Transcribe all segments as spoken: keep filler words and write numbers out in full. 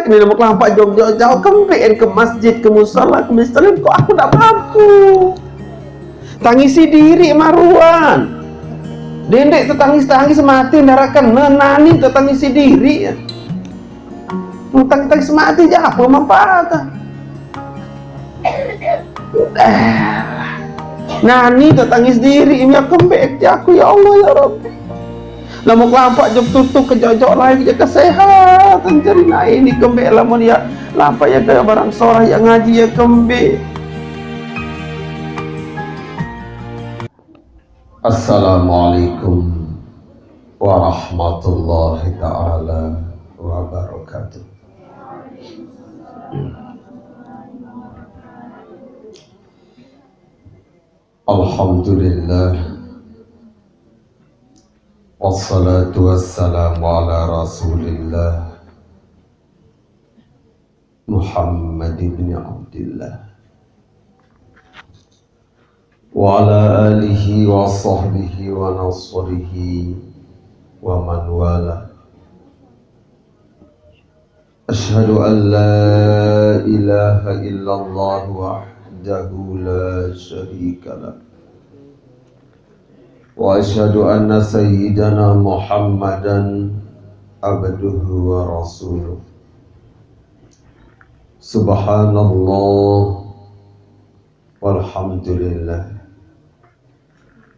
Ni lamun kelampak jok-jok jauh, kembe'en ke masjid, ke musala, ke masjid, kok aku ndak mampu. Tangisi diri maruan. Dendeq tetangis-tangis mati ndak araq kene, nani tetangisi diri. Mun tangis-tangis mati, jaq ape manfaatne? Nani tetangis diri, ya kembeq aku, ya Allah, ya Rabb. Lamun kelampak jok tutuq, ke jok-jok lain, jaq kesehatan, jari nae ni kembeq lamun ya lampak ya ke barang solah ya ngaji ya kembeq. Assalamualaikum warahmatullahi taala wabarakatuh. Alhamdulillah. Wassalatu wassalamu ala Rasulillah Muhammad ibn Abdillah wa ala alihi wa sahbihi wa nasrihi wa man wala. Asyhadu an la ilaha illallah wahdahu la syarika lah. Wa asyhadu anna sayyidana Muhammadan abduhu wa rasuluh. Subhanallah walhamdulillah.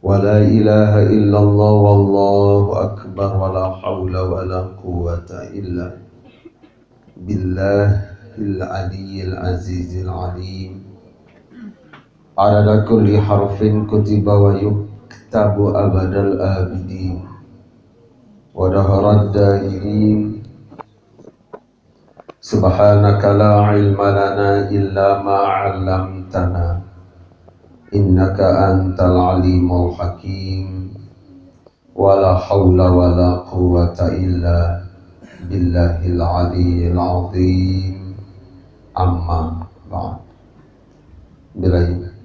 Wa la ilaha illallah wallahu akbar wa la haula wa la quwwata illa billahil aliyyil azizil alim. Adada kulli harfin kutiba wa yuktabu abadal abidin. Wa daharad dairin. Subhanaka la ilma lana illa ma 'allamtana, innaka antal alimul hakim. Wa la haula wa la quwwata illa billahil aliyyil azim. Amma ba'd. Bilahi.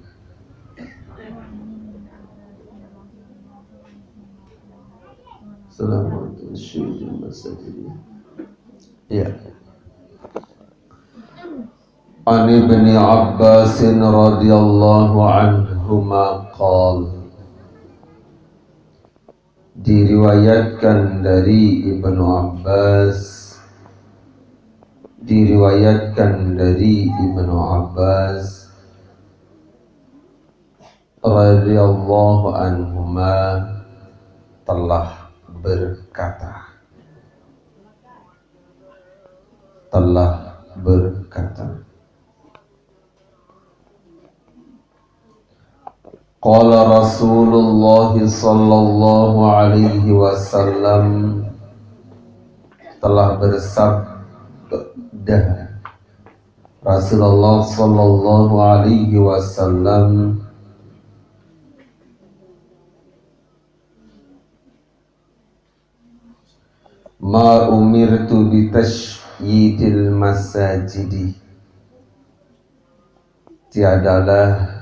Assalamualaikum. Ya. An Ibni Abbasin radhiyallahu anhuma qal. Diriwayatkan dari Ibnu Abbas, diriwayatkan dari Ibnu Abbas radhiyallahu anhuma telah berkata, telah berkata. Qala Rasulullah sallallahu alaihi wasallam, telah bersabda Rasulullah sallallahu alaihi wasallam, "Ma umirtu bi tasyyidil masajidi." Tiadalah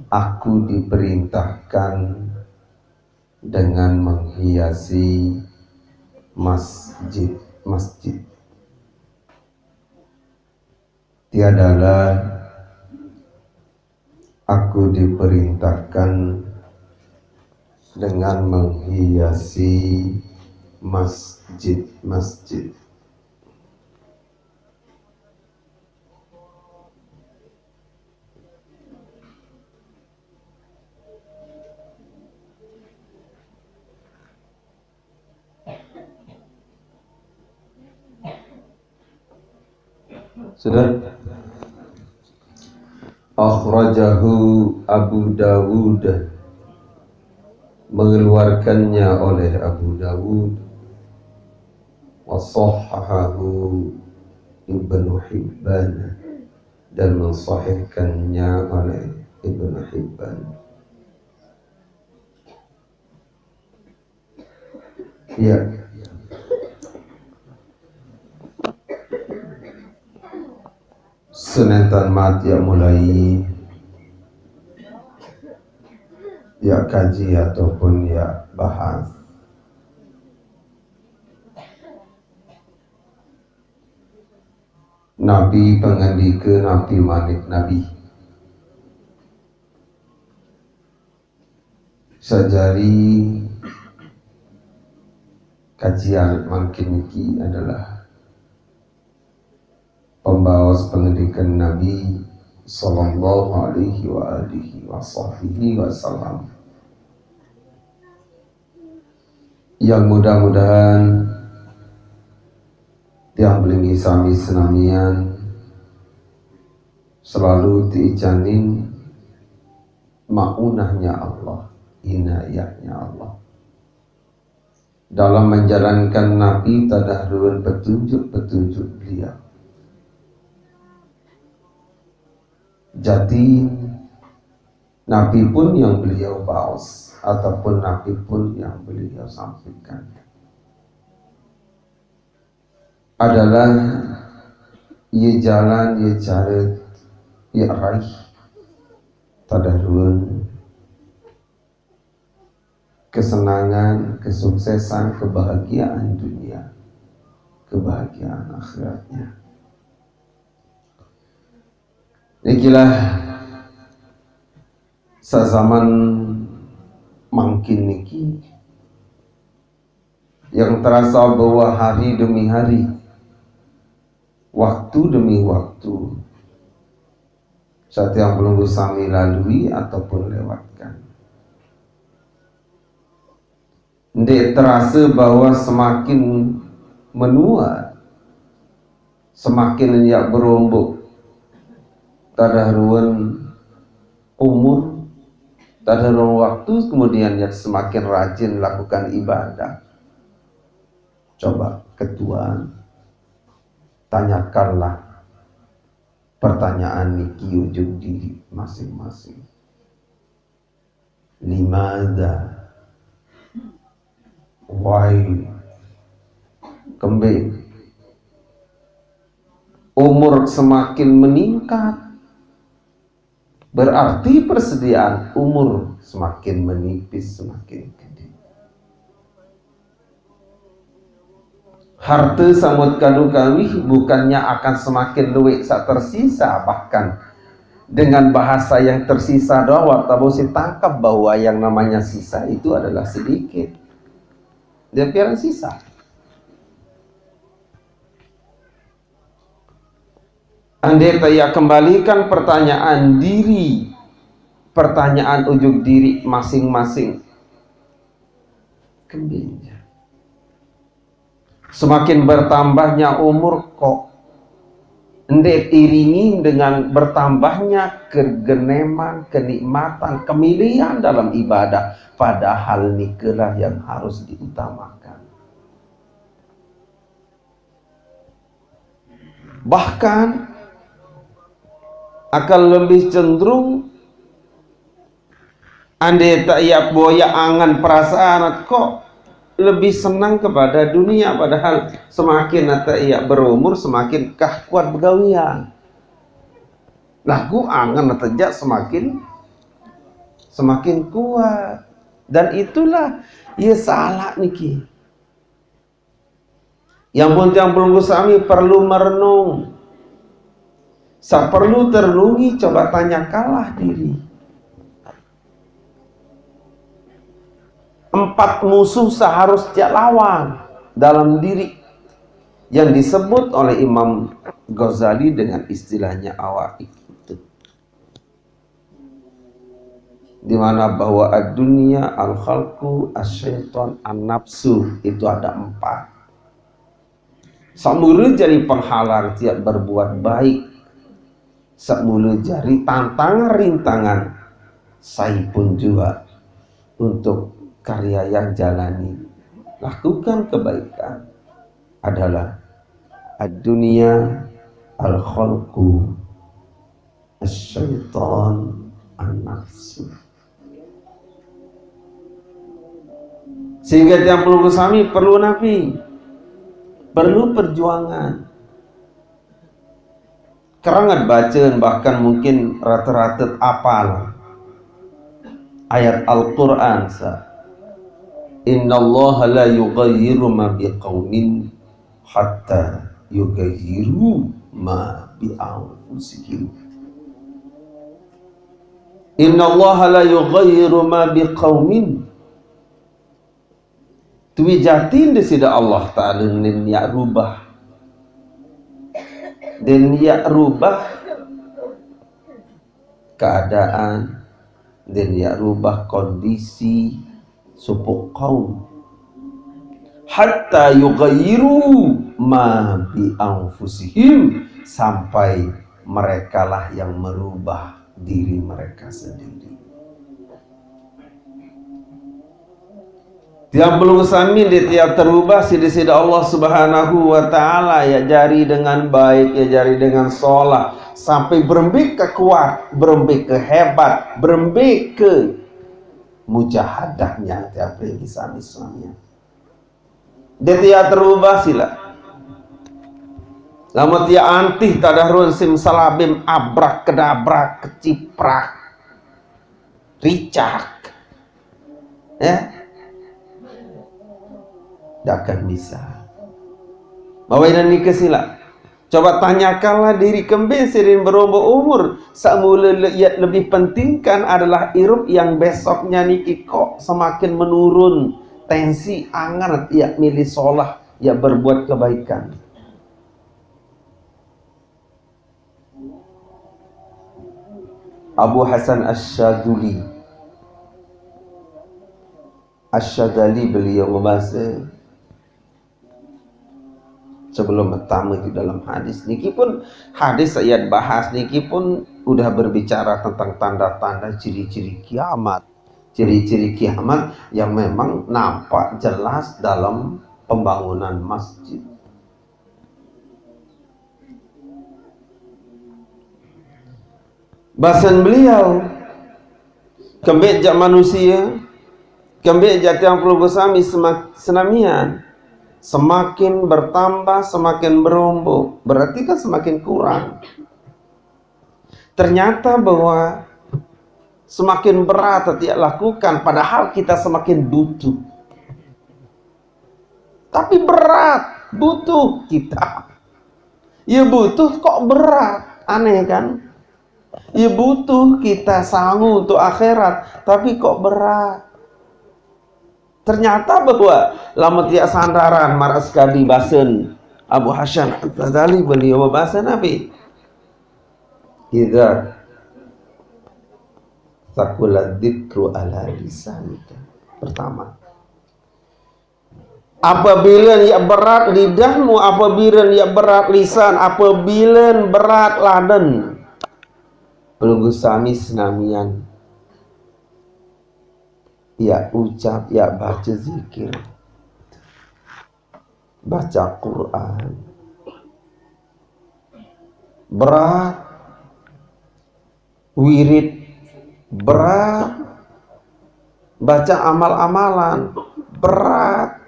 aku diperintahkan dengan menghiasi masjid-masjid. Tiadalah aku diperintahkan dengan menghiasi masjid-masjid. Sudah? Akhrajahu Abu Dawud. Mengeluarkannya oleh Abu Dawud. Wa sahhahahu Ibnu Hibban. Dan mensahihkannya oleh Ibnu Hibban. Iya. Senentan mat ya mulai ya kaji ataupun ya bahas. Nabi pangandika, napi manit Nabi. Sajari kaji alit mangkin niki adalah pambaos pangandikan Nabi sallallahu alaihi wa alihi wa sahbihi wasallam. Yang mudah-mudahan tiang beli sami senamian selalu diijanin maunahnya Allah, inayahnya Allah dalam menjalankan napi tadah ruan petunjuk-petunjuk beliau. Jadi, napi pun yang beliau baos ataupun napi pun yang beliau sampaikan adalah ia jalan, ia cara, ia raih tadah ruan kesenangan, kesuksesan, kebahagiaan dunia, kebahagiaan akhiratnya. Nikilah sasaman mangkin niki yang terasa bahwa hari demi hari, waktu demi waktu, satiang pelungguh sami lalui ataupun lewatkan. Ndeq terasa bahwa semakin menua, semakin nyak berombok tadah ruan umur, tadah ruan waktu, kemudian nyak semakin rajin lakukan ibadah. Coba ketua, tanyakanlah pertanyaan niki ujug diri masing-masing. Limadza? Why? Kembe? Umur semakin meningkat, berarti persediaan umur semakin menipis, semakin gede. Harta samut kadu kawih bukannya akan semakin luwih sak tersisa, bahkan dengan bahasa yang tersisa doang, warta bau si tangkap bahwa yang namanya sisa itu adalah sedikit. Dia pikiran sisa. Andai tak ia kembalikan pertanyaan diri, pertanyaan ujug diri masing-masing. Kembe? Semakin bertambahnya umur kok ndeq iringi dengan bertambahnya kegeneman, kenikmatan, kemilihan dalam ibadah, padahal nikelah yang harus diutamakan. Bahkan akan lebih cenderung andai tak ia boya angan perasaan kok lebih senang kepada dunia, padahal semakin tak ia berumur semakin kah kuat begawian. Lagu angan tejak semakin semakin kuat. Dan itulah ia salah niki. Yang pun tiang pelungguh sami perlu merenung. Sa perlu terenungi, coba tanyakanlah diri. Empat musuh seharus jak lawan dalam diri yang disebut oleh Imam Ghazali dengan istilahnya awaiq itu. Di mana bahwa ad-dunya, al-khalqu, asy-syaitan, an-nafsu, itu ada empat. Semula jari penghalang tiap berbuat baik, semula jari tantangan rintangan, sai pun juga untuk karya yang jalani, lakukan kebaikan adalah ad-dunya, al-khalqu, asy-syaitan, an-nafsu. Sehingga tiang pelungguh sami perlu napi? Perlu perjuangan. Keranget bacaan, bahkan mungkin rata-rata apal ayat Al-Quran sa, "Innallaha la yughayyiru ma biqaumin hatta yughayyiru ma bi anfusihim. Innallaha la yughayyiru ma biqaumin. Tuwi jatin Desida Allah Ta'ala ndeq yaq rubah. Ndeq yaq rubah keadaan, ndeq yaq rubah kondisi sopoq kaum. Hatta yughayyiru ma bi anfusihim, sampai merekalah yang merubah diri mereka sendiri. Tiang pelungguh sami ndeq tiang terubah siq Deside Allah Subhanahu wa Ta'ala, yaq jari dengan baik, yaq jari dengan solah, sampai berembe ke kuat, berembe ke hebat, berembe ke mujahadahnya tiang pelungguh sami senamian. Ndeq tiang terubah silaq. Lamun tiang antih tadah ruen sim salabim abrak kedabrak keciprak ricak. Ya. Ndeq akan bisa. Bapak Ibu nike silaq. Coba tanyakanlah diri kembe siq ndeqn beromboq umur, saq mule le-, yaq lebih pentingkan adalah irup yang besoknya niki kok semakin menurun, tensi anget yaq mele solah, yaq berbuat kebaikan. Abu Hasan Asy-Syadzuli. Asy-Syadzali beliau ngebase, sebelum pertama di dalam hadis niki pun, hadis saq yaq bahas niki pun udah berbicara tentang tanda-tanda ciri-ciri kiamat. Ciri-ciri kiamat yang memang nampak jelas dalam pembangunan masjid. Basen beliau, kembeq jaq manusie, kembeq jaq tiang pelungguh sami semak-, senamian, semakin bertambah, semakin beromboq, berarti kan semakin kurang. Ternyata bahwa semakin berat tiang lakukan, padahal kita semakin butuh. Tapi berat, butuh kita. Ya butuh kok berat, aneh kan? Ya butuh kita sangu untuk akhirat, tapi kok berat. Ternyata bahwa lamun tiang sandaran maraq sekali basen Abu Hasan Asy-Syadzali beliau bebasen napi? Idza tsaqula dzikru ala lisanika. Pertama, apabila yaq berat lidahmu, apabila yaq berat lisan, apabila berat laden, pelungguh sami senamian, yaq ucap, yaq bace zikir, baca Quran, berat, wirid berat, baca amal-amalan berat.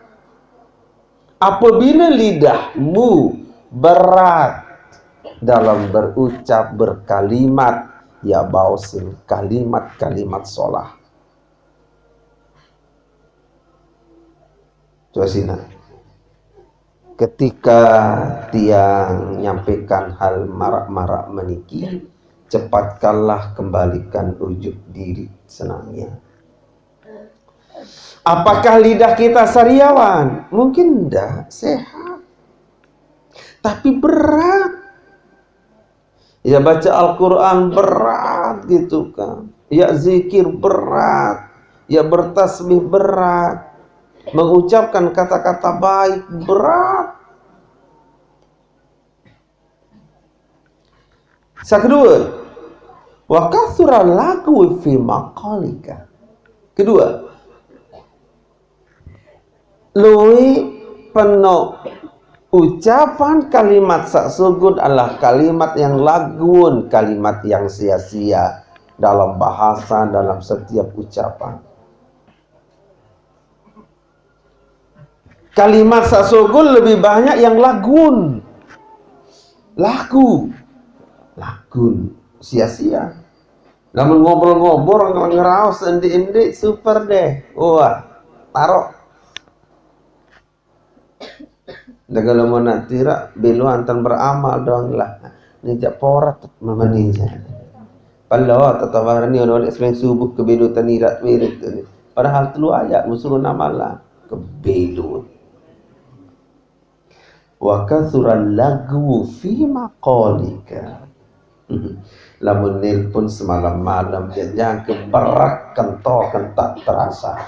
Apabila lidahmu berat dalam berucap, berkalimat, ya bau siq kalimat-kalimat solah. Coba sini. Ketika tiang nyampaikan hal maraq-maraq meniki, cepatkanlah kembalikan ujuk diri senamian. Apakah lidah kita sariawan? Mungkin ndak, sehat. Tapi berat. Ya baca Al-Quran berat gitu kan. Ya zikir berat. Ya bertasbih berat. Mengucapkan kata-kata baik berat. Saq kedue, wa katsura lagwi fi maqalika. Kedue, lueq penoq ucapan kalimat saq sugul adalah kalimat yang lagwun, kalimat yang sia-sia dalam bahasa, dalam setiap ucapan. Kalimat saq sugul lebih banyak yang lagwun. Lagu. Lagwun. Sia-sia. Lamun ngobrol-ngobrol, ngeraos ndeq-ndeq, super deh. Wah, taroq. Dalam mau nak tirak, belu antan beramal doang lah. Ni jak porat memening saya. Pala tata barani ono dek semeng subuh ke belu tanirak wirid tu ni. Padahal telu ayat musuh nama lah. Ke belu. Wa kathural lagwu fi maqalika. Lamun nelpon semalam-malam, jangan ke berak kentok kentak terasa.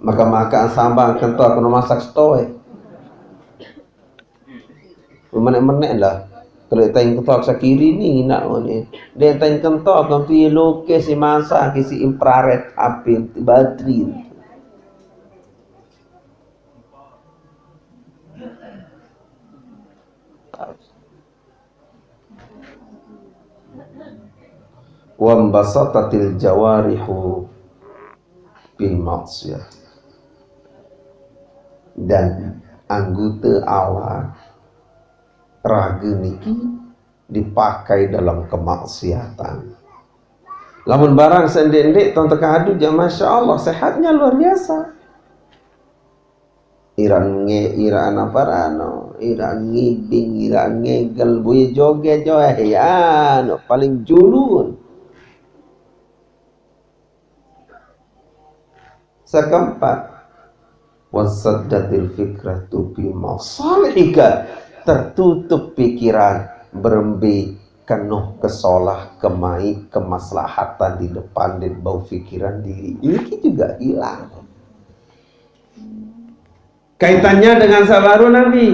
Maka-maka sambang kentok kena masak stoy. Menek-menek lah. Kalau tanya kentok sakiri ni nak ni. Dia tanya kentok kan pi loke si masa kisi infrared api baterai. Wambasatatil jawarihu fil maksiyah. Dan anggota awak raga niki dipakai dalam kemaksiatan. Lamun barang sendek-endek tonton kadu ja, masya Allah, sehatnya luar biasa. Iran nge, iran apa rano, iran ngibing, iran ngegel, buya joget joget, ya, no, paling julun. Sekeempat, wasaddatil fikratu fi masalihika, tertutup pikiran, berembe kenuh kesolah, kemai, kemaslahatan di depan dan bau pikiran diri. Ini juga hilang. Kaitannya dengan sabaru Nabi.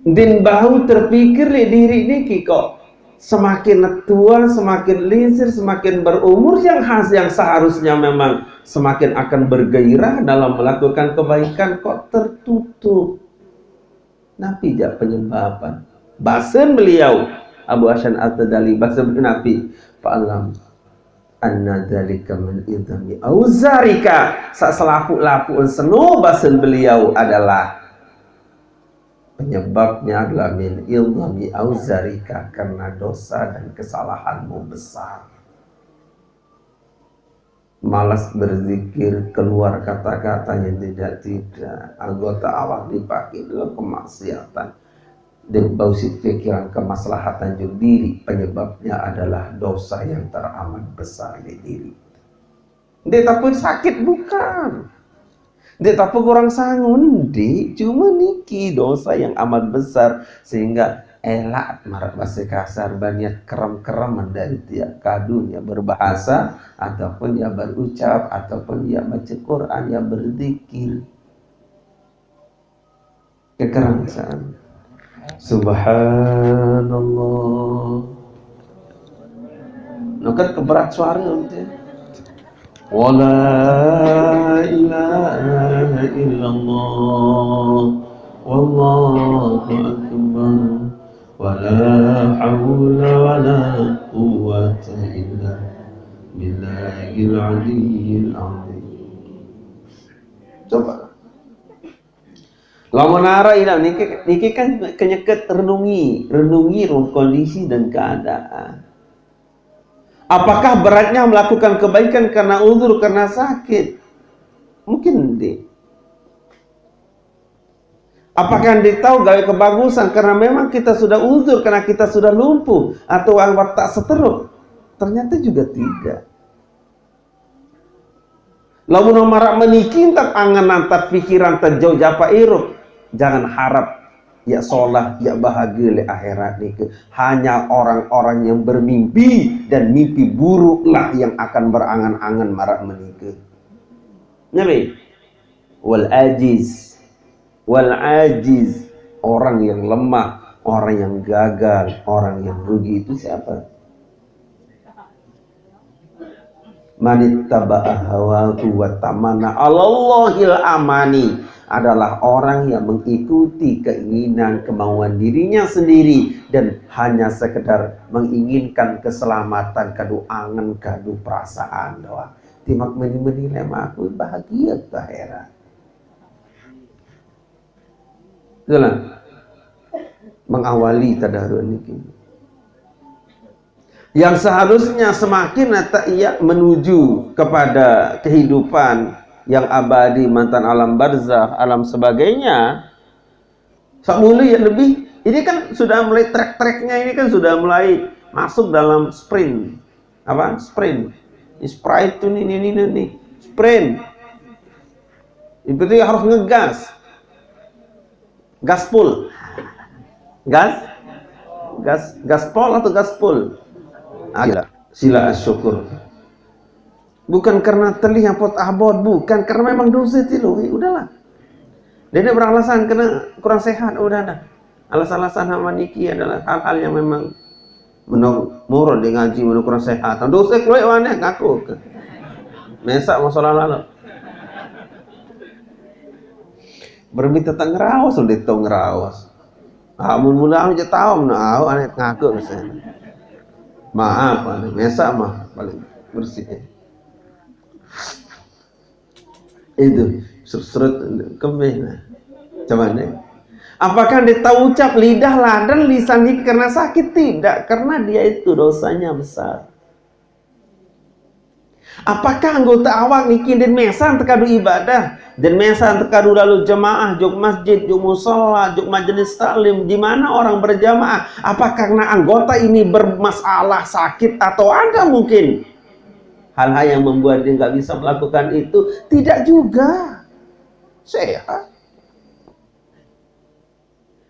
Din bahu terpikir di diri niki kok semakin tua, semakin lingsir, semakin berumur yang khas yang seharusnya memang semakin akan bergairah dalam melakukan kebaikan kok tertutup. Napi jak penyebaban? Basen beliau Abu Hasan At-Tadali, basen Nabi, fa'lam anna dzalika min idami auzarika. Sak selapu-lapu seno basen beliau adalah penyebabnya adalah min idami auzarika, karena dosa dan kesalahanmu besar. Malas berzikir, keluar kata-kata yang tidak-tidak, anggota awak dipakai dalam kemaksiatan. Dan bausit pikiran kemaslahatan jug diri, penyebabnya adalah dosa yang teramat besar di diri. Dia tak pun sakit, bukan. Dia tak pun kurang sangun, dia cuma niki dosa yang amat besar sehingga elak, marak bahasa kasar, banyak kerem-kereman dari tiap kadunya berbahasa ataupun ya berucap ataupun ya baca Quran, ya berzikir. Kekerasan. Subhanallah. Nukat keberat suara nanti. Wala ilaha illallah. Wallahu akbar. Wala haula wala quwwata illa billahil aliyyil azim. Coba. Lamun ara ila niki, niki kan kenyeket renungi, renungi ruang kondisi dan keadaan. Apakah beratnya melakukan kebaikan karena uzur, karena sakit? Mungkin di. Apakah yang ditahu gawe kebagusan karena memang kita sudah uzur, karena kita sudah lumpuh atau awak tak seteruk? Ternyata juga tidak. Lamun marak meniki, entat angen, entat pikiran, entat jauh japa irup, jangan harap ya solah, ya bahagia le akhirat niki. Hanya orang-orang yang bermimpi dan mimpi buruklah yang akan berangan-angan marak meniki. Nabi, wal ajiz, wal ajiz, orang yang lemah, orang yang gagal, orang yang rugi itu siapa? Manittaba'a hawahu wa tamanna 'alallahil amani adalah orang yang mengikuti keinginan kemauan dirinya sendiri dan hanya sekedar menginginkan keselamatan kadu angen kadu perasaan doang. Timak meni-meni lem aku bahagia ke akhirat. Itulah mengawali tadarus niki. Yang seharusnya semakin nata ia menuju kepada kehidupan yang abadi, mantan alam barzah, alam sebagainya, sak mulu ya lebih. Ini kan sudah mulai trek-treknya, ini kan sudah mulai masuk dalam sprint. Apa? Sprint. Ini Sprite tuh nih, nih, nih, nih, nih. Sprint. Itu tuh harus ngegas. Gaspol. Gas? Gas, gaspol atau gaspol? Ah, gila. Sila syukur. Bukan karena telih yang pot abot, bukan, karena memang dosa itu loh. Ya, udahlah. Dia beralasan karena kurang sehat, udah dah. Alasan-alasan sama niki adalah hal-hal yang memang menurut murut dia ngaji, menurut kurang sehat. Dosa keluar mana ngaku. Mesak masalah lalu. Berminta tak ngerawas, udah tau ngerawas. Amun mula aja tahu, nah, aneh ngaku misalnya. Maaf, aneh. Mesak mah paling bersih. Itu seret kembali. Nah. Coba nih. Apakah dia tahu ucap lidah lah dan lisan ini karena sakit? Tidak, karena dia itu dosanya besar. Apakah anggota awak niki dan mesan tekadu ibadah, dan mesan tekadu lalu jemaah, jok masjid, jok musala, jok majelis taklim, di mana orang berjamaah? Apa karena anggota ini bermasalah sakit atau ada mungkin hal-hal yang membuat dia nggak bisa melakukan itu? Tidak juga. Sehat.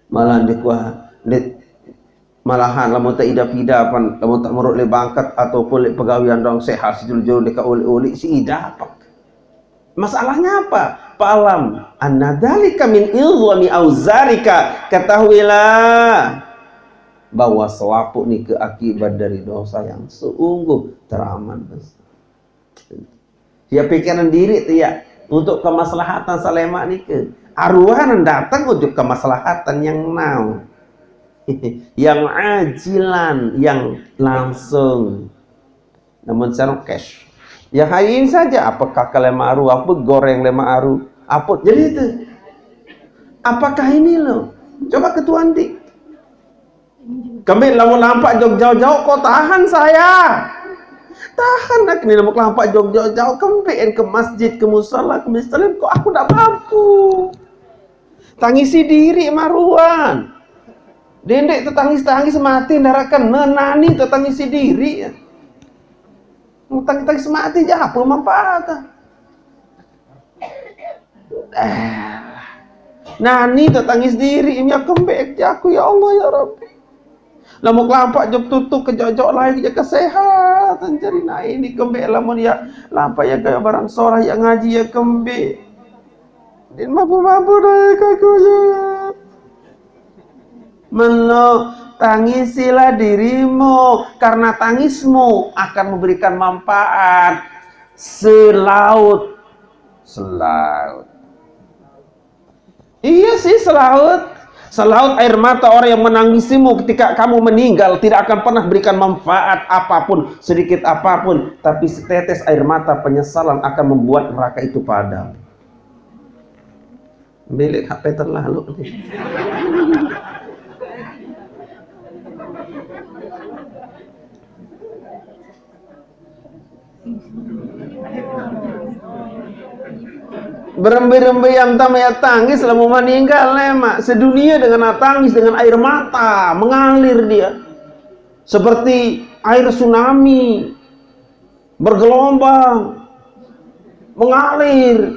Malah di kuah, di, malahan lamun tak idap-idapan, lamun tak meruk le bangkat ataupun le pegawian dong sehat sejulu-julu deka ulik-ulik si idap. Masalahnya apa? Pa'lam anna dzalika min idhami auzarika. Ketahuilah bahwa selaput ni ke akibat dari dosa yang sungguh teramat besar. Ya pikiran diri tuh ya, untuk kemaslahatan salema nike. Aruan datang untuk kemaslahatan yang now. Yang ajilan, yang langsung. Namun sekarang cash. Yang hari ini saja, apakah ke lema aru, apa goreng lema aru, apa jadi itu. Apakah ini loh? Coba ke Tuan Dik. Kami lamun lampak jog jauh-jauh, kok tahan saya? Tahan nak ni lamun lampak jog jauh-jauh, kami ke masjid, ke musala, ke masjid, kok aku tak mampu. Tangisi diri maruan. Dendek tetangis-tangis mati narakan, nani tetangisi diri. Tangis-tangis mati aja apa manfaatnya? Eh, nani tetangis diri, ini ya kembek aku ya Allah ya Rabbi. Lamun kelampak jok tutup ke jok-jok lain ya kesehatan jadi nah ini kembek lamun ya lampak ya kayak barang sorah ya ngaji ya kembek. Din mampu-mampu deh kaku ya. Melo tangisilah dirimu karena tangismu akan memberikan manfaat selaut selaut. Iya sih, selaut. Selaut air mata orang yang menangisimu ketika kamu meninggal tidak akan pernah berikan manfaat apapun, sedikit apapun. Tapi setetes air mata penyesalan akan membuat neraka itu padam. Milik H P terlalu. Berembe-rembe yang tam ya tangis lamun meninggal lemak. Sedunia dengan tangis, dengan air mata mengalir dia. Seperti air tsunami bergelombang, mengalir,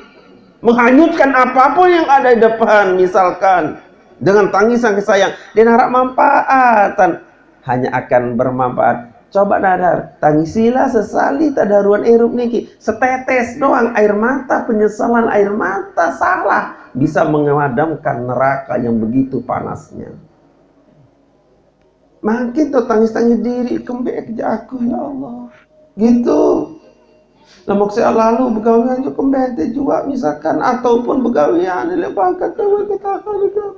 menghanyutkan apapun yang ada di depan, misalkan dengan tangisan kesayang, dia harap manfaatan hanya akan bermanfaat. Coba nadar, tangisilah sesali tadaruan erup niki. Setetes doang air mata penyesalan, air mata salah bisa memadamkan neraka yang begitu panasnya. Makin tuh tangis-tangis diri, kembek aja aku ya Allah. Gitu. Lamun saya lalu begawian juga kembente juga misalkan ataupun begawian lebih bakat kau kita kali kau.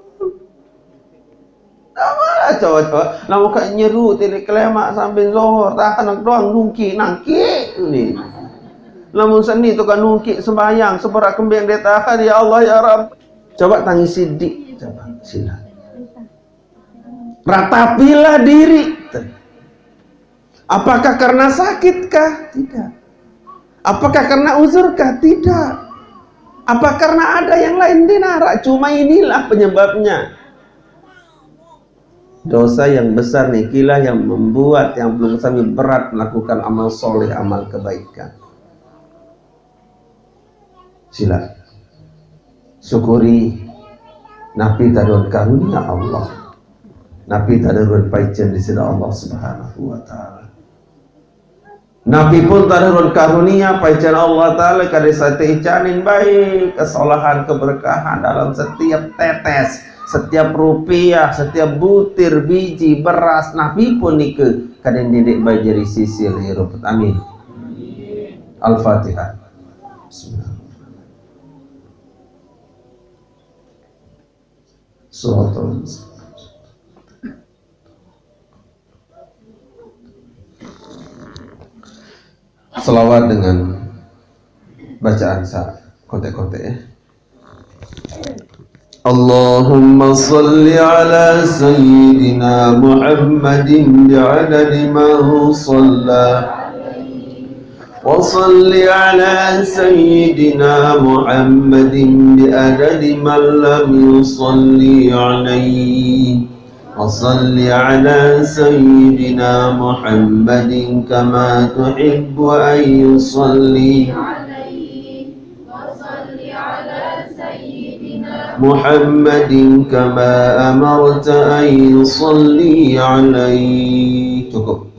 Nah, malah coba-coba. Lamun kayak nyeru tilik kelemak sambil zohor, tahan doang nungki nangki nih. Lamun seni tuh kan nungki sembahyang seberat kembeng dia tahan ya Allah ya Rabb. Coba tangis sidik, coba sila. Ratapilah diri. Apakah karena sakitkah? Tidak. Apakah karena uzurkah? Tidak. Apa karena ada yang lain? Dia narak, cuma inilah penyebabnya. Dosa yang besar nikilah yang membuat yang belum sami berat melakukan amal soleh, amal kebaikan. Sila syukuri napi tadun karunia Allah. Napi tadun paicen di sida Allah Subhanahu wa Ta'ala. Napi pun tadun karunia paicen Allah Ta'ala, kada sate icanin baik kesalahan keberkahan dalam setiap tetes, setiap rupiah, setiap butir biji beras, napi pun nika kada didik baik jadi sisil hirup. Amin. Al-Fatihah. Bismillah. Suratul Selawat dengan bacaan sa kontek-kontek ya. Allahumma salli ala sayyidina Muhammadin bi'adadi man salla. Wa salli ala sayyidina Muhammadin bi'adadi man lam yusalli alaihi. Wa salli ala sayyidina Muhammadin kama tuhibbu an yusalli. Muhammadin kama amarta an yusalli alaihi. Cukup.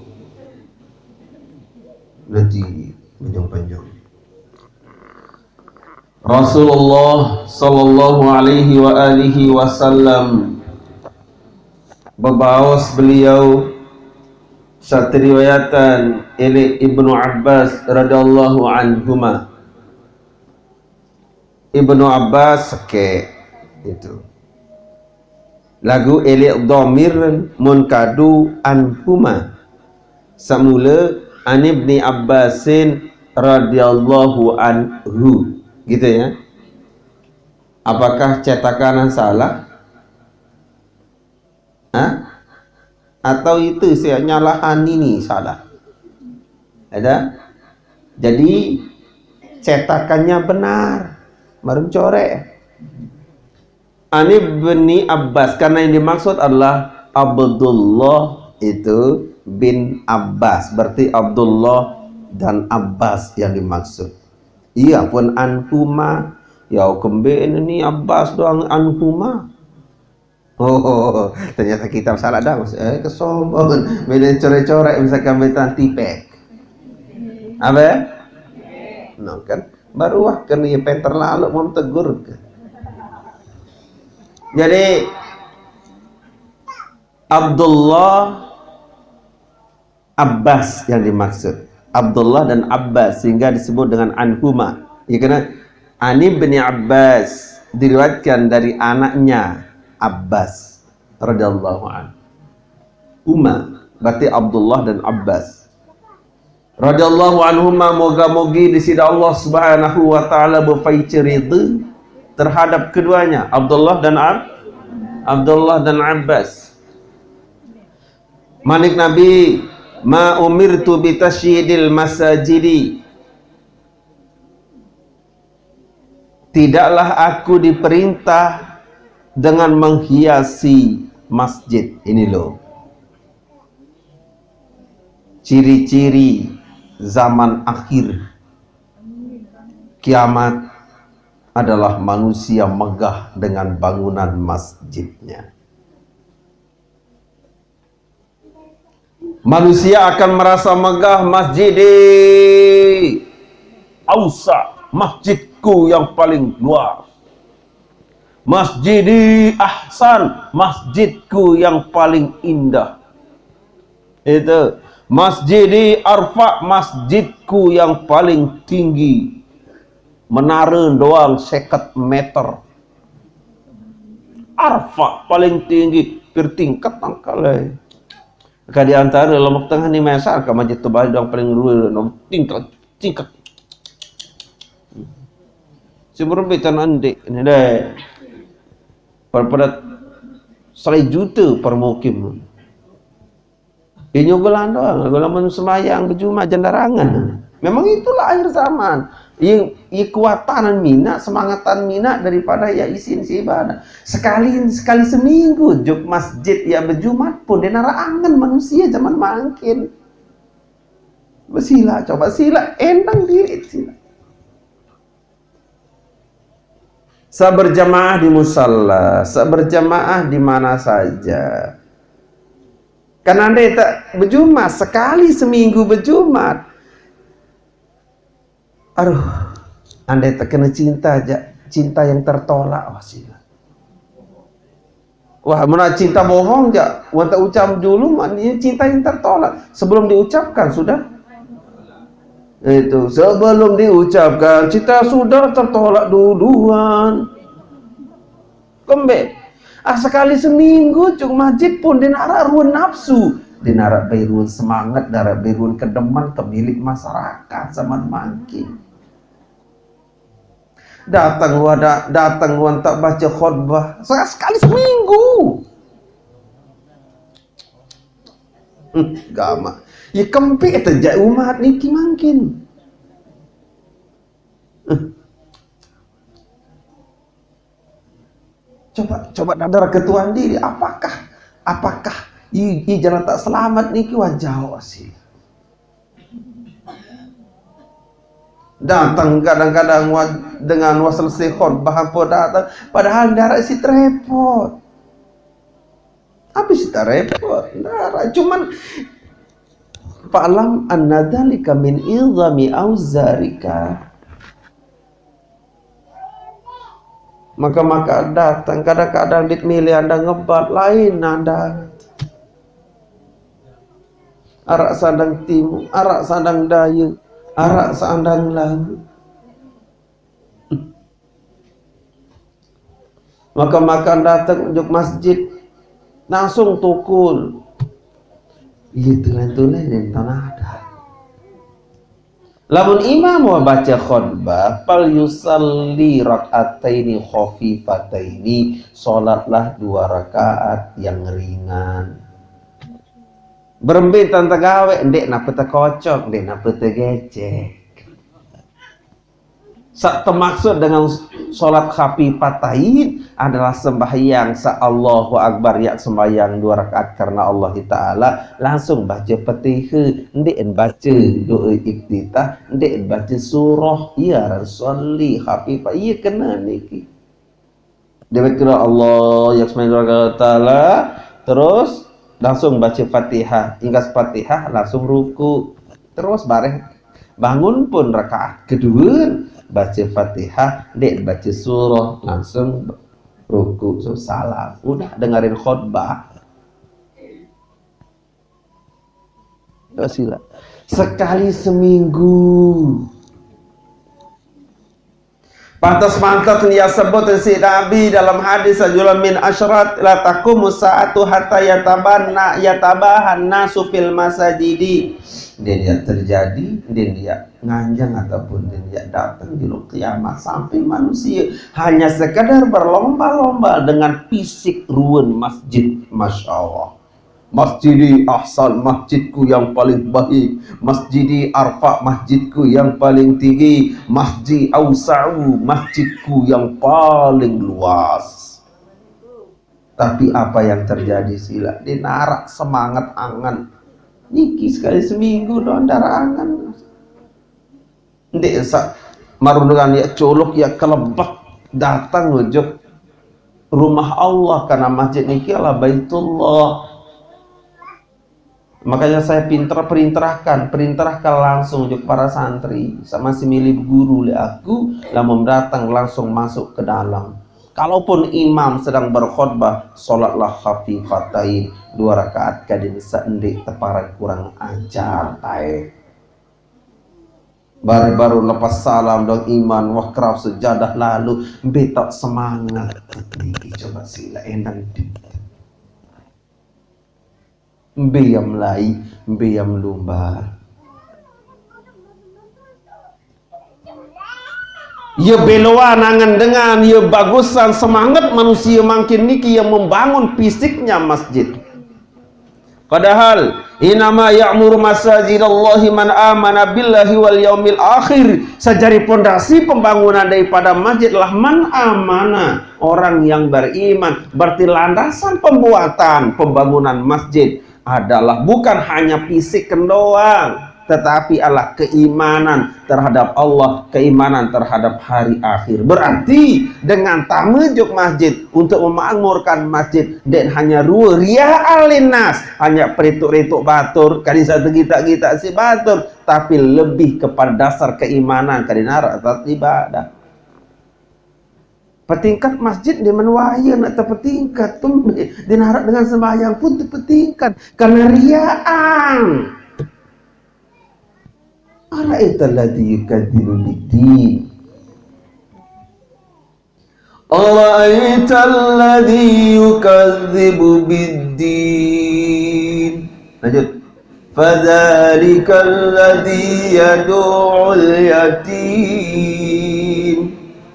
Nanti panjang-panjang. Rasulullah sallallahu alaihi wa alihi wasallam bebaos beliau satu riwayatan oleh Ibnu Abbas radhiyallahu anhuma. Ibnu Abbas seke itu. Lagu elik domir mun kadu anhuma. Samula an Ibni Abbasin radhiyallahu anhu. Gitu ya. Apakah cetakan salah? Hah? Atau itu saya nyalahan ini salah? Ada? Jadi cetakannya benar. Marum corek. Ani bni Abbas, karena yang dimaksud adalah Abdullah itu bin Abbas, berarti Abdullah dan Abbas yang dimaksud. Iya pun anhuma, ya kembe ini Abbas doang anhuma. Oh, ternyata kita salah dah, Mas. Eh, kesombongan. Beda coret-coret misalkan beta tipek. Apa? No, kan? Baru wah kena ya penter lalu mau tegur ke. Jadi Abdullah Abbas yang dimaksud. Abdullah dan Abbas sehingga disebut dengan anhuma. Ya karena Ani bin Abbas diriwayatkan dari anaknya Abbas radhiyallahu anhu. Uma berarti Abdullah dan Abbas radhiyallahu anhuma, moga-mogi di sida Allah Subhanahu wa taala bepaice ridha terhadap keduanya, Abdullah dan Ab Abdullah dan Abbas. Manik Nabi, ma umirtu bitasyidil masajidi. Tidaklah aku diperintah dengan menghiasi masjid. Ini loh. Ciri-ciri zaman akhir kiamat adalah manusia megah dengan bangunan masjidnya. Manusia akan merasa megah, masjidi ausa, masjidku yang paling luas. Masjidi ahsan, masjidku yang paling indah. Itu masjidi arfa, masjidku yang paling tinggi. Menara doang seket meter. Arfa paling tinggi, bertingkat tangkalai. Ka di antara Lombok Tengah ni mesar ka masjid tu bali dang paling dua, nom tingkat, tingkat. Sumber pitan andik ni deh. Pada, pada salai juta permukim. Inyo gula doang, gula mun sembahyang bejumat jendarangan. Memang itulah akhir zaman. Iya, iya kuatan mina, semangatan mina daripada iya isin si ibadah. Sekali, sekali seminggu juk masjid iya bejumat pun dia nara angen manusia zaman mangkin. Besila, coba sila, endang diri sila. Sa berjamaah di musala, sa berjamaah di mana saja. Kan andai tak bejumat, sekali seminggu bejumat. Aduh, andai tak kena cinta aja, cinta yang tertolak, wah sila. Wah, muna cinta bohong ja, wan tak ucap dulu, mak, ini cinta yang tertolak. Sebelum diucapkan sudah. Itu, sebelum diucapkan, cinta sudah tertolak duluan. Kembe. Ah, sekali seminggu juk masjid pun dia nara ruan nafsu. Dia nara berun semangat, nara berun kedeman ke milik masyarakat zaman mangkin. Datang wada, datang wan tak baca khutbah. Sekali, sekali seminggu. Hmm, gama. Ya kempe terjadi umat niki mangkin. Hmm. Coba, coba dadar ketuan diri. Apakah, apakah i, i jalan tak selamat niki wajau sih? Datang kadang-kadang wa-, dengan wa selesai khutbah apa datang, padahal ndaraq si terepot. Apa si terepot? Ndaraq, cuman fa'lam anna dzalika min izami auzarika. Maka, maka datang, kadang-kadang dit milih andang ngebat, lain andang. Araq sandang timuq, araq sandang daye, araq sandang laut. Maka makan dateng juk masjid, langsung tukul. Iya, tulen-tulen yang tanah ada. Lamun imam wa baca khutbah, fal yusalli rak'ataini khafifataini, salatlah dua rakaat yang ringan. Berembe tan tegawe, ndeq nape tekocok, ndeq nape tegecek. Sa temaksud dengan salat khafifatain adalah sembahyang sa Allahu Akbar, ya, sembahyang dua rakaat karena Allah Ta'ala, langsung baca Fatihah, ndeq baca doa iftitah, ndeq baca surah, iya aran sholli khafifah, iya kena niki. Dia baca Allah, ya, subhanahu wa ta'ala, terus langsung baca Fatihah, ingkas Fatihah langsung ruku. Terus bareh bangun pun rakaat kedua, baca Fatihah, ndeq baca surah, langsung ruku, terus salam. Udah dengerin khutbah. Sila. Sekali seminggu. Pantas-pantas nih ya sebut si Nabi dalam hadis ajulan min asyrat la taqumu sa'atu hatta yatabanna yatabahan nasu fil masajidi. Dia tidak terjadi, dia tidak nganjang ataupun dia tidak datang di kiamat sampai manusia hanya sekadar berlomba-lomba dengan fisik ruan masjid. Masya Allah. Masjidi ahsan, masjidku yang paling baik. Masjidi arfa, masjidku yang paling tinggi. Masjid ausa'u, masjidku yang paling luas. Tapi apa yang terjadi sila? Dia narak semangat angan. Niki sekali seminggu doang narak angan. Ndeq sa-, marun dengan ya culuk ya kelebek datang ujug rumah Allah, karena masjid niki adalah Baitullah. Makanya saya pinter perintahkan, perintahkan langsung ujug para santri, sama si milih guru le aku, lamun datang langsung masuk ke dalam. Kalaupun imam sedang berkhutbah, sholatlah khafifatain, dua rakaat kadin seendik teparan kurang ajar tae. Baru-baru lepas salam dong iman, wah kerap sejadah lalu, mbe tak semangat. Niki coba sila endang di. Mbe ya melai, mbe ya melumbar. Ya beloan angen dengan, ya bagusan semangat manusia mangkin niki yang membangun fisiknya masjid. Padahal, "Innama ya'muru masajidallahi man amana billahi wal yaumil akhir." Sejari pondasi pembangunan daripada masjid lah man amana, orang yang beriman. Berarti landasan pembuatan pembangunan masjid adalah bukan hanya fisik doang, tetapi adalah keimanan terhadap Allah, keimanan terhadap hari akhir. Berarti dengan tamejuk masjid untuk memakmurkan masjid, dan hanya dua, ria'an linnas, hanya perituk-rituk batur, kada satu gita-gita si batur, tapi lebih kepada dasar keimanan, kada narak zat ibadah. Petingkat masjid di menwaya nak terpetingkat tu, dinarak dengan sembahyang pun terpetingkat karena riaan. Ara'aital ladzi yukadzibu biddin. Ara'aital ladzi yukadzibu biddin. Lanjut. Fadzalikal ladzi yadu'ul yatim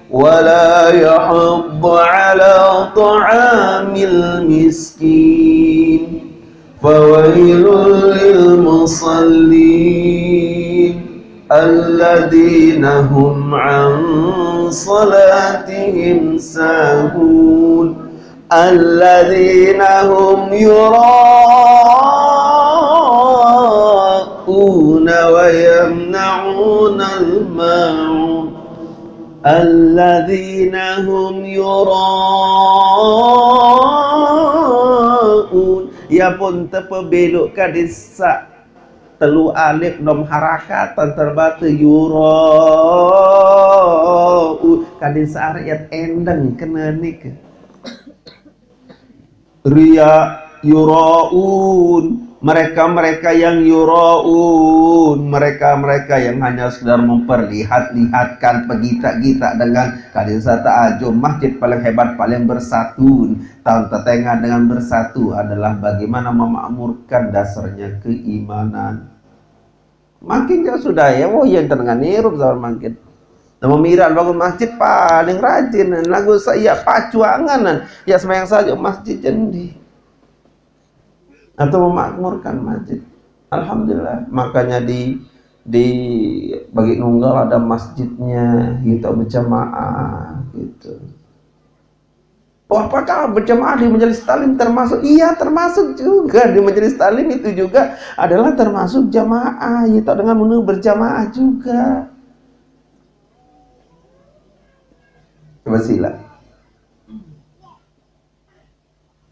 wa la yahuddu ala ta'amil miskin. Fawailul lil musallin alladzina hum an salatihim sahun. Alladzina hum yura'una wa yamna'unal ma'un. Alladzina hum yura'un. Ia pun terpebelok ka desa telu alif dom harakat antar batu yura'un. Ka desa rakyat endeng kena nik. Ria, yura'un, mereka-mereka yang yura'un, mereka-mereka yang hanya sekedar memperlihat-lihatkan, pegita-gita dengan kada sata ajo masjid paling hebat, paling bersatu. Tahu, tetengah dengan bersatu adalah bagaimana memakmurkan dasarnya keimanan. Makin jauh sudah ya, oh ya, ente dengan nirup zaman makin. Nama miran bangun masjid paling rajin, lagu saya pacuangan, ya semayang saja masjid jendi. Atau memakmurkan masjid. Alhamdulillah, makanya di di Bagi Nunggal ada masjidnya, kita berjamaah gitu. Oh, apakah berjamaah di majelis taklim termasuk? Iya, termasuk juga. Di majelis taklim itu juga adalah termasuk jamaah. Ya, tak dengan menu berjamaah juga. Coba sila.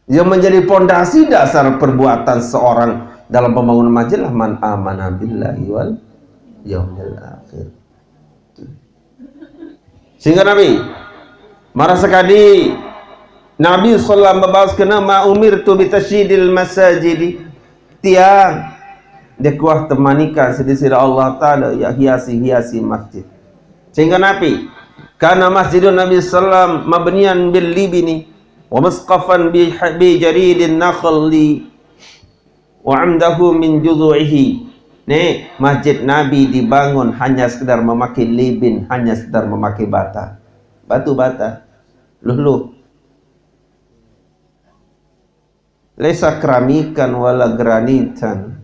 Yang menjadi pondasi dasar perbuatan seorang dalam pembangunan masjid lah man amana billahi wal yaumil akhir. Sehingga Nabi marah sekali, Nabi sallallahu alaihi wasallam babas kena ma umirtu bi tasyidil masajidi. Tiang dikuah temanikan sedisi Allah Ta'ala ya hiasi-hiasi masjid. Sehingga Nabi karena masjidun Nabi sallam mabniyan bil libini wa musqafan bi, bi jaridin nakhli wa amdahu min juzu'ihi. Nih, masjid Nabi dibangun hanya sekedar memakai libin, hanya sekedar memakai bata. Batu bata. Luh-luh. Laisa keramikan wala granitan.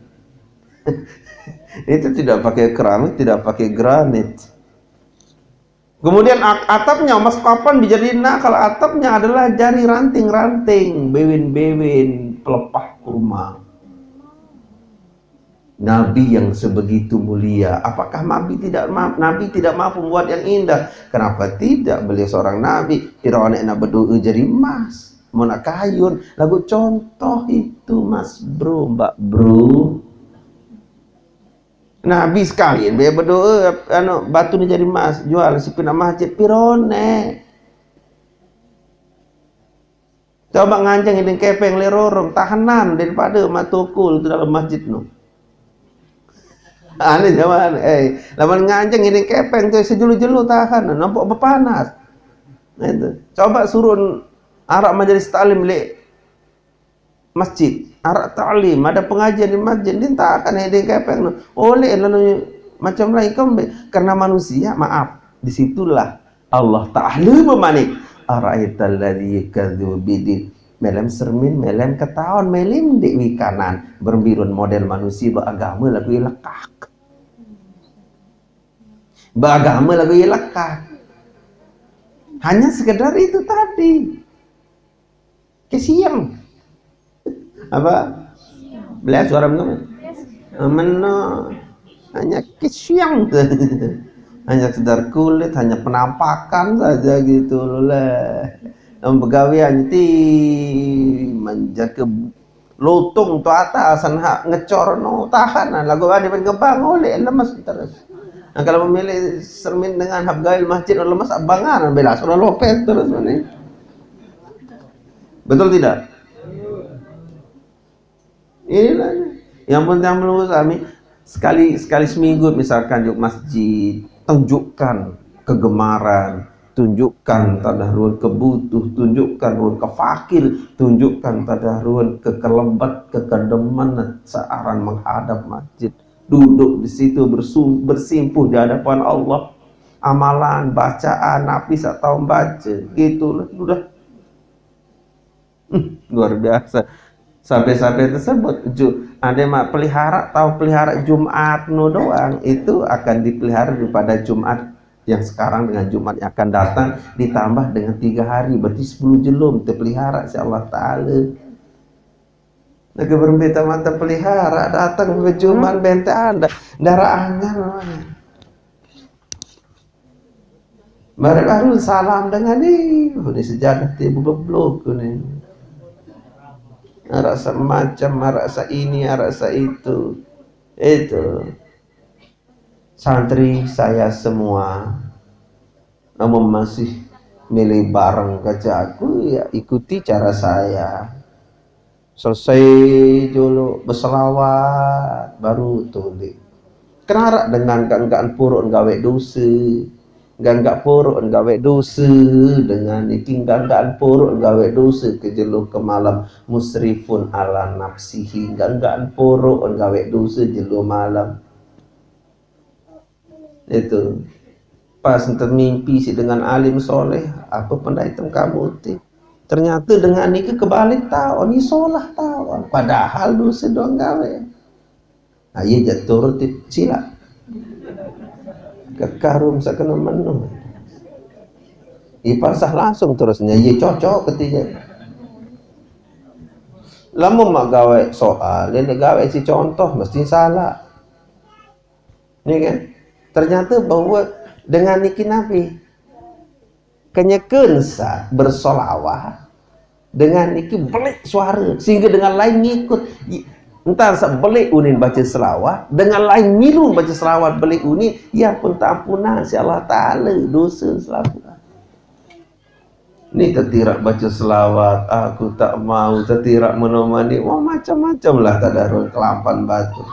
Itu tidak pakai keramik, tidak pakai granit. Kemudian atapnya, mas papan dijadiin nakal, atapnya adalah jari ranting-ranting, bewin-bewin, pelepah kurma. Nabi yang sebegitu mulia, apakah Nabi tidak Nabi tidak mampu membuat yang indah? Kenapa tidak? Beliau seorang Nabi. Tidak nak berdoa jadi emas, mau nak kayun. Lagu contoh itu, mas bro, mbak bro. Nabi sekali dia berdoa, anu, batu ni jadi emas, jual si pina masjid, pirone. Coba nganjeng iding kepeng lerorong, tahanan daripada matukul tu dalam masjid tu. Ane zaman, eh, lawan nganjeng iding kepeng tu sejulu-julu tahan, nampak berpanas. Nah, itu. Coba suruh arak majelis taklim le masjid, arak taklim, ada pengajian di masjid, dia tak akan ada kepeng tu. Oleh lalu macam lain kau karena manusia, maaf, disitulah Allah Ta'ala memanik. Ara'aital ladzi yukadzibu biddin. Melem sermin, melem ketaon, melem dek wikanan. Berembe ruen model manusie beagame lagu ilekak. Beagame lagu ilekak. Hanya sekedar itu tadi. Kesiang. Apa? Belah suara menurut. Meno. Hanya kesiang. Hanya sekedar kulit, hanya penampakan saja gitu loh, leh. Yang begawean ti menjaga lutung tu atas, hak ngecor no tahan. Lagu ade pen ngebang oleh lemes terus. Nah, kalau memilih sermin dengan hap gawe masjid lemes, abangan bela sudah lopet terus ni. Betul tidak? Inilah yang penting menurut kami, sekali sekali seminggu misalkan jok masjid, tunjukkan kegemaran, tunjukkan tadah ruen kebutuh, tunjukkan ruen kefakir, tunjukkan tadah ruen kekelebet, kekedemen searan menghadap masjid. Duduk di situ bersu- bersimpuh di hadapan Allah. Amalan, bacaan, napi sak taun baca, gitu lah. Udah. Hmm, luar biasa. Sampai-sampai tersebut, ju- ade mak pelihara, tahu pelihara Jumat no doang, itu akan dipelihara daripada Jumat yang sekarang dengan Jumat yang akan datang, ditambah dengan tiga hari, berarti sepuluh jelum terpelihara si Allah Ta'ala. Lagi berembe mata pelihara, datang ke Jumat bente ada, darah angan namanya. Baru-baru salam dengan ni, oh, ni sejadah ti beblok ni. Arak semacam, arak sa ini, arak sa itu. Itu. Santri saya semua, namun masih milih bareng kerja aku, ya ikuti cara saya. Selesai dulu berselawat, baru tulik. Kenarak dengan gak-gak puruk gawe dosa. Gak-gak puruk gawe dosa. Dengan iki gak-gak puruk gawe dosa ke jelo ke malam. Musrifun ala nafsihi. Gak-gak puruk gawe dosa jelo malam. Itu. Pas ente mimpi si dengan alim soleh, apa pendai tem kamu ti? Ternyata dengan niki kebalik taun, ni solah taun. Padahal dosa doang gawe. Nah, iya jatuh rutin sila. Kekarum sakena menu. Ipar sah langsung terusnya, iya cocok ketiga. Lamun mak gawe soal, dia gawe si contoh, mesti salah. Ni kan? Ternyata bahwa dengan niki nabi kenyeken sa bersolawat, dengan niki belik suara sehingga dengan lain ngikut. I- Entah sa belik unin baca selawat, dengan lain milu baca selawat belik unin, ya pun tak ampunan si Allah Ta'ala dosa selawat. Ni tetirak baca selawat, aku tak mau tetirak menemani. Wah, macam-macam lah tadah ruen kelampan batu.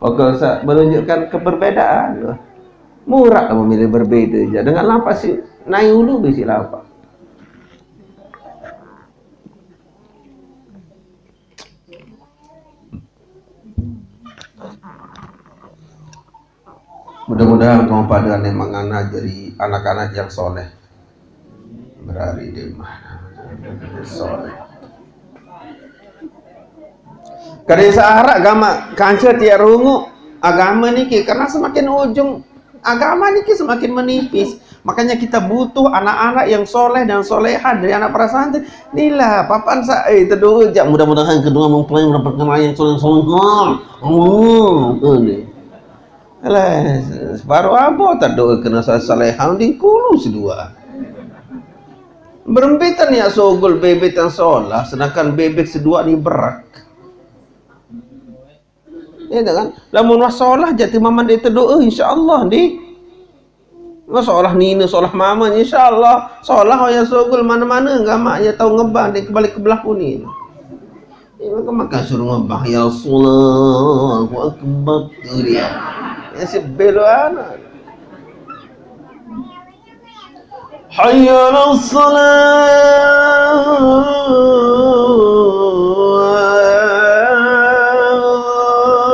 Pokok sa menunjukkan keberbedaan. Murah memilih berbeda je. Dengan lampas si naik ulu bisi lampas. Mudah-mudahan kamu pada ni mengana jadi anak-anak yang soleh. Berari di mana? Soleh. Kada saharak agama kanca tiak rungu agama niki karena semakin ujung agama niki semakin menipis. Makanya kita butuh anak-anak yang soleh dan solehah dari anak para santri. Inilah papan sa eh teduh jak mudah-mudahan kedua mempelai mendapatkan anak yang soleh solehah. Hmm, ini. Alah, baru apa tak doa kena sa- salehah di kulu sedua. Berembitan ya sogol bebet yang solah, sedangkan bebet sedua ni berak. Ya kan? Lamun wah solah jati maman dia doa, insya Allah di. Wah solah nina, solah maman, insya Allah. Solah ya sogol mana-mana, enggak mak ya tahu ngebang, dia kebalik ke belah kuning. Ya, maka, maka suruh ngebah, "Ya Rasulullah, Allahu Akbar." Tu dia. Ya, si belo anak. Hayya ala salah.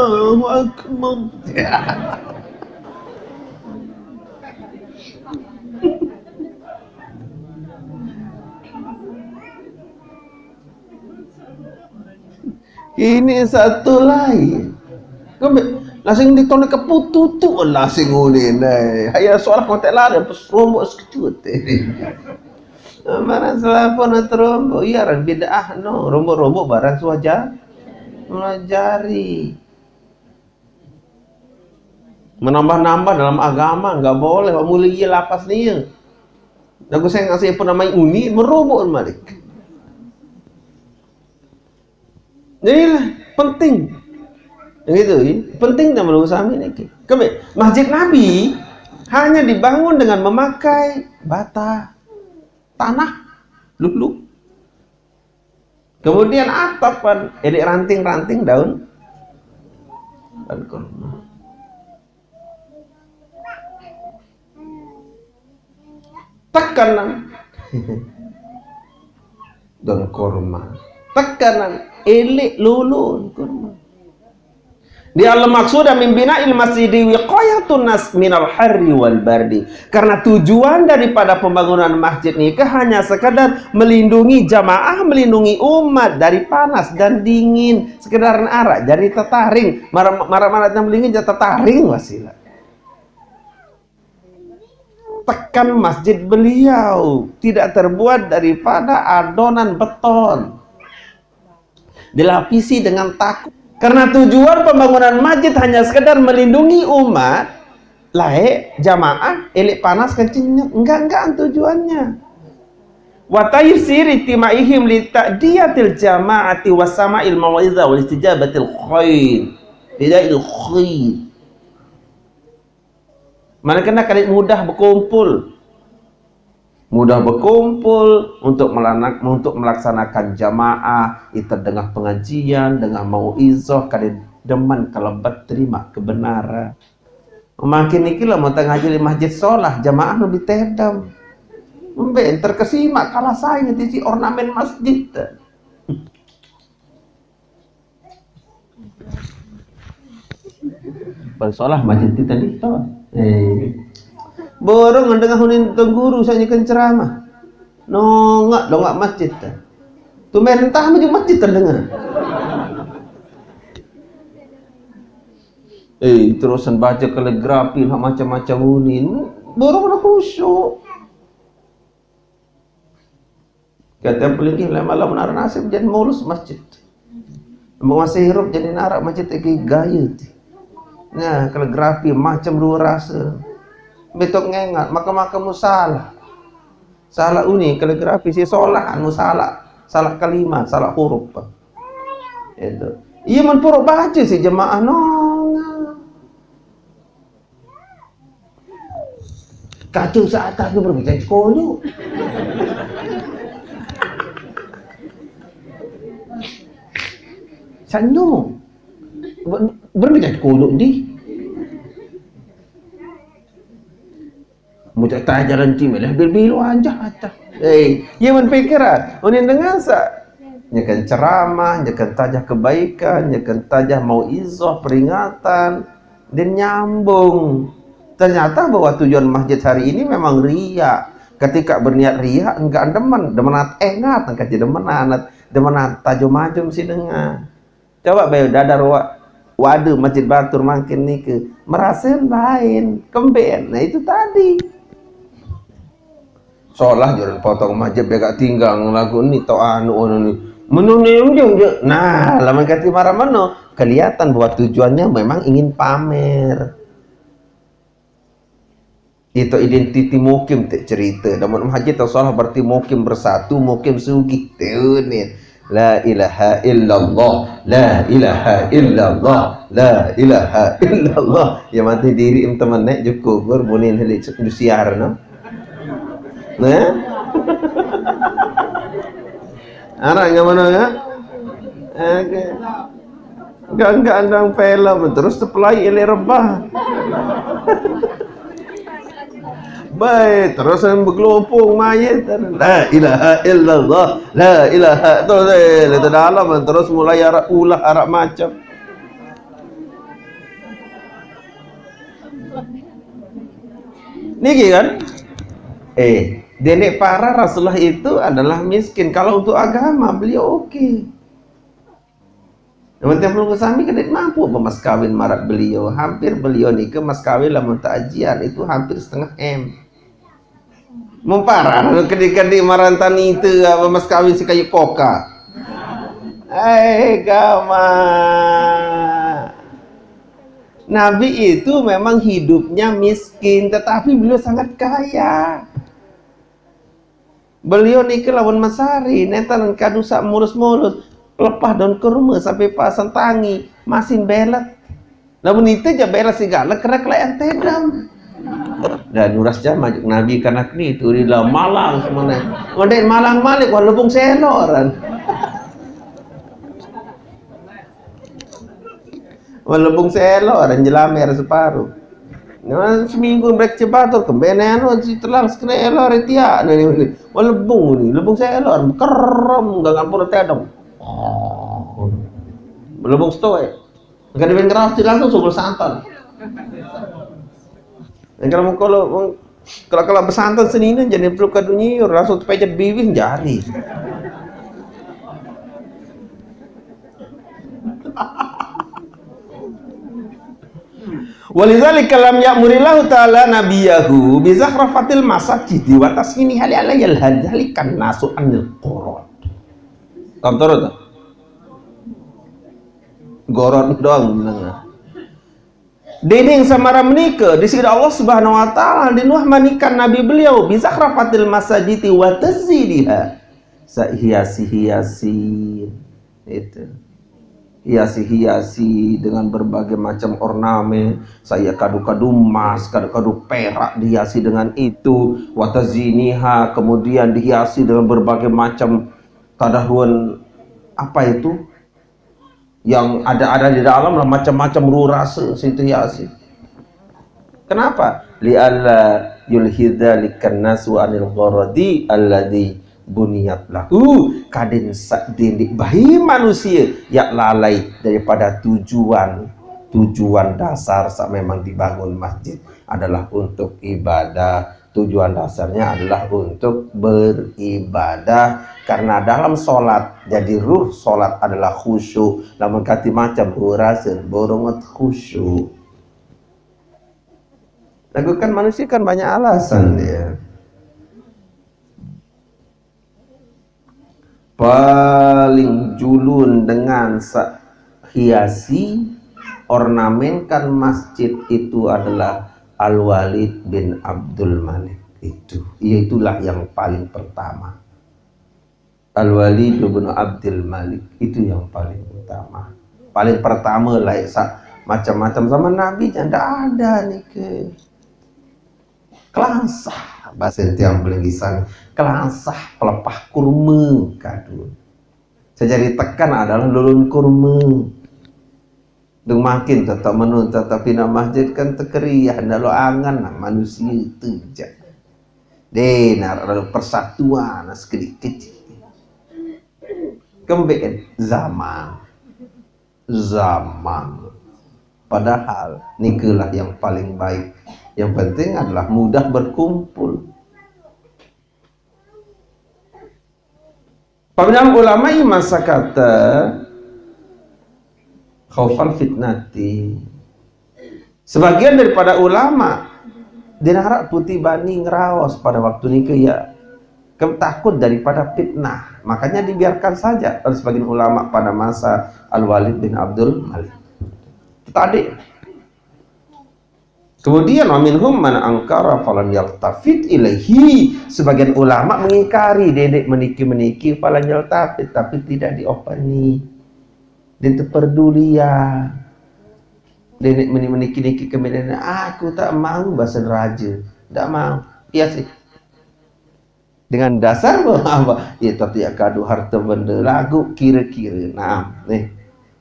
Allahu Akbar. Ya. Ini satu lain. Kembe, lasing ditone kepututu lasing ngene ne. Hayya shalah kontek lari, pas rombok sekecut. Marang salafun terombo, iya, ran bid'ah no, rombok-rombok barang suaja melajari. Menambah-nambah dalam agama nggak boleh. Wak mulai iya lapas nih ya. Aku saya ngasih apa namanya uni, merobok malik. Jadi lah, penting. Gitu ya. Penting dan menurut saya ini. Kembe, Masjid Nabi hanya dibangun dengan memakai bata, tanah, lulu. Kemudian atap kan, ini ranting-ranting daun, daun kurma. Tekanan. Daun kurma. Tekanan. Elek lulun kurma. Di al-maqsuda min bina'il masjidi wiqayatun nas minal harri wal bardi. Karena tujuan daripada pembangunan masjid ini hanya sekadar melindungi jamaah, melindungi umat dari panas dan dingin. Sekedar arak jadi tetaring. Marah-marah yang melingin jadi tetaring wasilah. Tekan masjid beliau tidak terbuat daripada adonan beton, dilapisi dengan takut. Karena tujuan pembangunan masjid hanya sekedar melindungi umat, lae jamaah, elik panas, kencingnya, enggak-enggak tujuannya. Wa taysir ijtimaihim li ta'diyatil jama'ati wa sama'il mau'izah wal istijabatil khair. Lidail khair. Mana kena kali mudah berkumpul. Mudah berkumpul untuk melanak-, untuk melaksanakan jamaah, kita dengar pengajian, dengar mau'izah, kali demen kelebet terima kebenaran. Makin niki lah mau ngaji di masjid solah, jamaah lebih tedem. Mbe terkesima kalah saya di si ornamen masjid. Pas solah masjid kita di to. Eh. Borong ngendengah unin tuan guru saya nyekan ceramah. Nongak dongak masjid ta. Tumen entah maju masjid terdengar. Eh, terusan baca kaligrafi, nak macam-macam unin. Borong nak khusyuk. Kata pelinggi lah malam nara nasib jadi mulus masjid. Menguasai hirup jadi narak masjid lagi gaya ti. Nah, kaligrafi macam dua rasa. Betok ngengat, maka-maka musalah. Salah uni kaligrafi si solah anu salah, salah kalimat, salah huruf. Itu. Iya men puruk baca si jemaah nonga. Kacau seatas tu berbicara sekolah. Sanyo. Ber-, berbicara sekolah di. Mudah tajaran ti malah berbilo aja atas. Eh, iya men pikiran. Unin dengan sa. Nyekan ceramah, nyekan tajah kebaikan, nyekan tajah mau'izah, peringatan, dan nyambung. Ternyata bahwa tujuan masjid hari ini memang riak. Ketika berniat riak, enggak demen, demen engat, enggak jadi demen, demen tajum-majum si dengar. Coba bae dadar wa-, wade masjid batur makin nike. Merasa lain, kemben. Nah, itu tadi. Solah juran potong masjid begak tinggal ngelagu ni tau anu anu ni. Menuni ujung je. Nah, laman kati marah mano, kelihatan bahwa tujuannya memang ingin pamer. Itu identiti mukim tak cerita. Namun haji tau solah berarti mukim bersatu, mukim sugih. Tu ni. La ilaha illallah, la ilaha illallah, la ilaha illallah. Ya mati diri em teman nek cukup berbunyi helik siar no. Nah. Arah yang mana ya? Oke. Enggak, enggak andang film terus tepelai elek rebah. Baik, terus yang bergelompong mayat. La ilaha illallah, la ilaha tu eh, dalam terus mulai arak ulah arak macam. Niki kan? Eh, Denek para Rasulullah itu adalah miskin. Kalau untuk agama beliau oke. Teman-teman sami kan mampu apa mas kawin maraq beliau. Hampir beliau niki mas kawin lamun takjilan itu hampir setengah M. Mung parah, kedi-kedi marantan itu apa mas kawin si kayu koka. Eh, gama. Nabi itu memang hidupnya miskin, tetapi beliau sangat kaya. Beliau niki lawan mesari, nenten kadu sak mulus-mulus, pelepah daun kurma sampai pasang tangi, masin belet. Lamun itu aja belet segala kena kelayan tedam. Dan nuras jam aja Nabi kanak ni tu di dalam malang semana. Ngonde malang malik wah lubung seloran. Wah lubung seloran jelamer separuh. Nah, seminggu break cebatur kembene anu si telang sekene elor tia. Nah, ni, ni. Wah lubung ni, lubung seloran kerem gak ngampur tedong. Lubung stoe. Enggak dimain keras langsung sumber santan. Yang kalau kalau kalau kalau besantan senina jadi peluk ke dunia langsung terpecet biwih jari. Walidzalika lam ya'murillahu ta'ala nabiyahu bi zakhrafatil masajidi wa tasmini hali alayal hadzalikan nasu anil qurun. Kamu turut tak? Goron doang menengah. Dening samara menika, di sini Allah Subhanahu wa taala dinuh manikan nabi beliau bi zakhrafatil masajidi wa tazidiha. Sahiasi-hiasi itu. Hiasi-hiasi dengan berbagai macam ornamen, saya kadu-kadu emas, kadu-kadu perak dihiasi dengan itu, wataziniha kemudian dihiasi dengan berbagai macam tadahuan apa itu yang ada-ada di dalam lah macam-macam rurasa situ hiasi. Kenapa? Li'alla yulhidza likannasu anil gharadi alladzi buniyat lahu. Kadin sak dindik bahi manusia yang lalai daripada tujuan tujuan dasar sak memang dibangun masjid adalah untuk ibadah. Tujuan dasarnya adalah untuk beribadah karena dalam sholat jadi ruh sholat adalah khusyuk. Lamun kati macam ruh rasa borong khusyuk. Lagu kan manusia kan banyak alasan dia. Paling julun dengan hiasi ornamenkan masjid itu adalah Al Walid bin Abdul Malik itu. Itulah yang paling pertama. Al Walid bin Abdul Malik itu yang paling utama. Paling pertama lah macam-macam sama Nabi tidak ada nih ke. Kelansah bahasa tiang Belenggisan, kelansah pelepah kurma kadu. Sejari tekan adalah lulun kurma. Dung makin tetap menun tetap pina masjid kan tekeriah lalu angan nah, manusia itu je. Denar lalu persatuan nah, sekedik kecil. Kembali zaman zaman. Padahal nikalah yang paling baik. Yang penting adalah mudah berkumpul. Paminal ulama iman sakata khaufal fitnati. Sebagian daripada ulama dinarak putih bani ngeraos pada waktu nikah ya takut daripada fitnah. Makanya dibiarkan saja oleh sebagian ulama pada masa Al Walid bin Abdul Malik. Tadi. Kemudian wa minhum man angkara falam yaltafit ilaihi. Sebagian ulama mengingkari dedek meniki-meniki falam yaltafit tapi tidak diopeni. Dia itu pedulian. Dedek meniki-meniki kemudian aku tak mau bahasa raja. Tak mau. Iya sih. Dengan dasar bahwa apa? Ya tapi ya kadu harta benda lagu kira-kira. Nah, nih.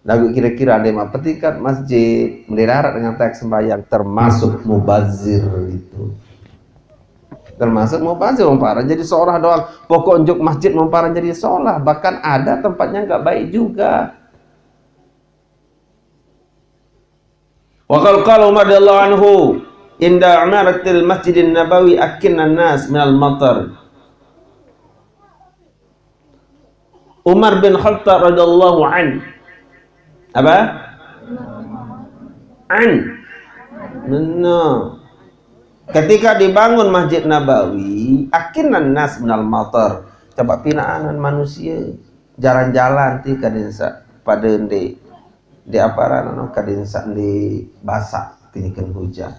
Lagu kira-kira ada yang petingkat masjid, mendarat dengan teks sembahyang termasuk mubazir itu. Termasuk mubazir orang parah jadi seorang doang. Pokok unjuk masjid orang parah jadi seolah bahkan ada tempatnya nggak baik juga. Wa qala Umar radhiyallahu anhu inda amaratil Masjidin Nabawi akinna nas minal matar. Umar bin Khattab radhiyallahu an Apa? An. Benar. Ketika dibangun Masjid Nabawi, akinnan nas minal matar. Coba pinaanan manusia jalan-jalan ti kadin sa pada di di aparan anu kadin sa di basa tinikan hujan.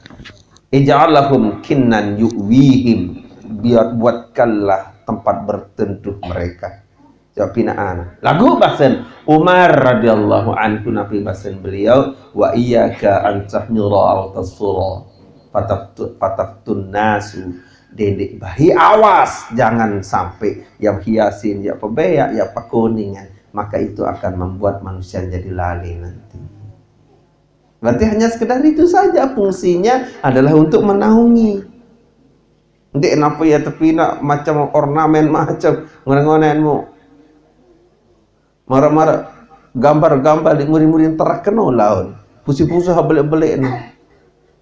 Ij'alahum kinnan yu'wihim, biar buatkanlah tempat berteduh mereka. Coba pinaan. Lagu bahasa Umar radhiyallahu anhu, nabi bahasa beliau, wa iyyaka an tahmira aw tasfura, fataftu- fataftun nasu, dendik bahi, awas jangan sampai yang hiasin ya pebeak ya pakuningan, maka itu akan membuat manusia jadi lalai nanti. Berarti hanya sekedar itu saja, fungsinya adalah untuk menaungi. Ndeq nape ya tepinak macem ornamen macem, ngonen-ngonen mu. Mara-mara gambar-gambar di muri-muri terkeno laun. Pusi-pusi beleq-beleq no.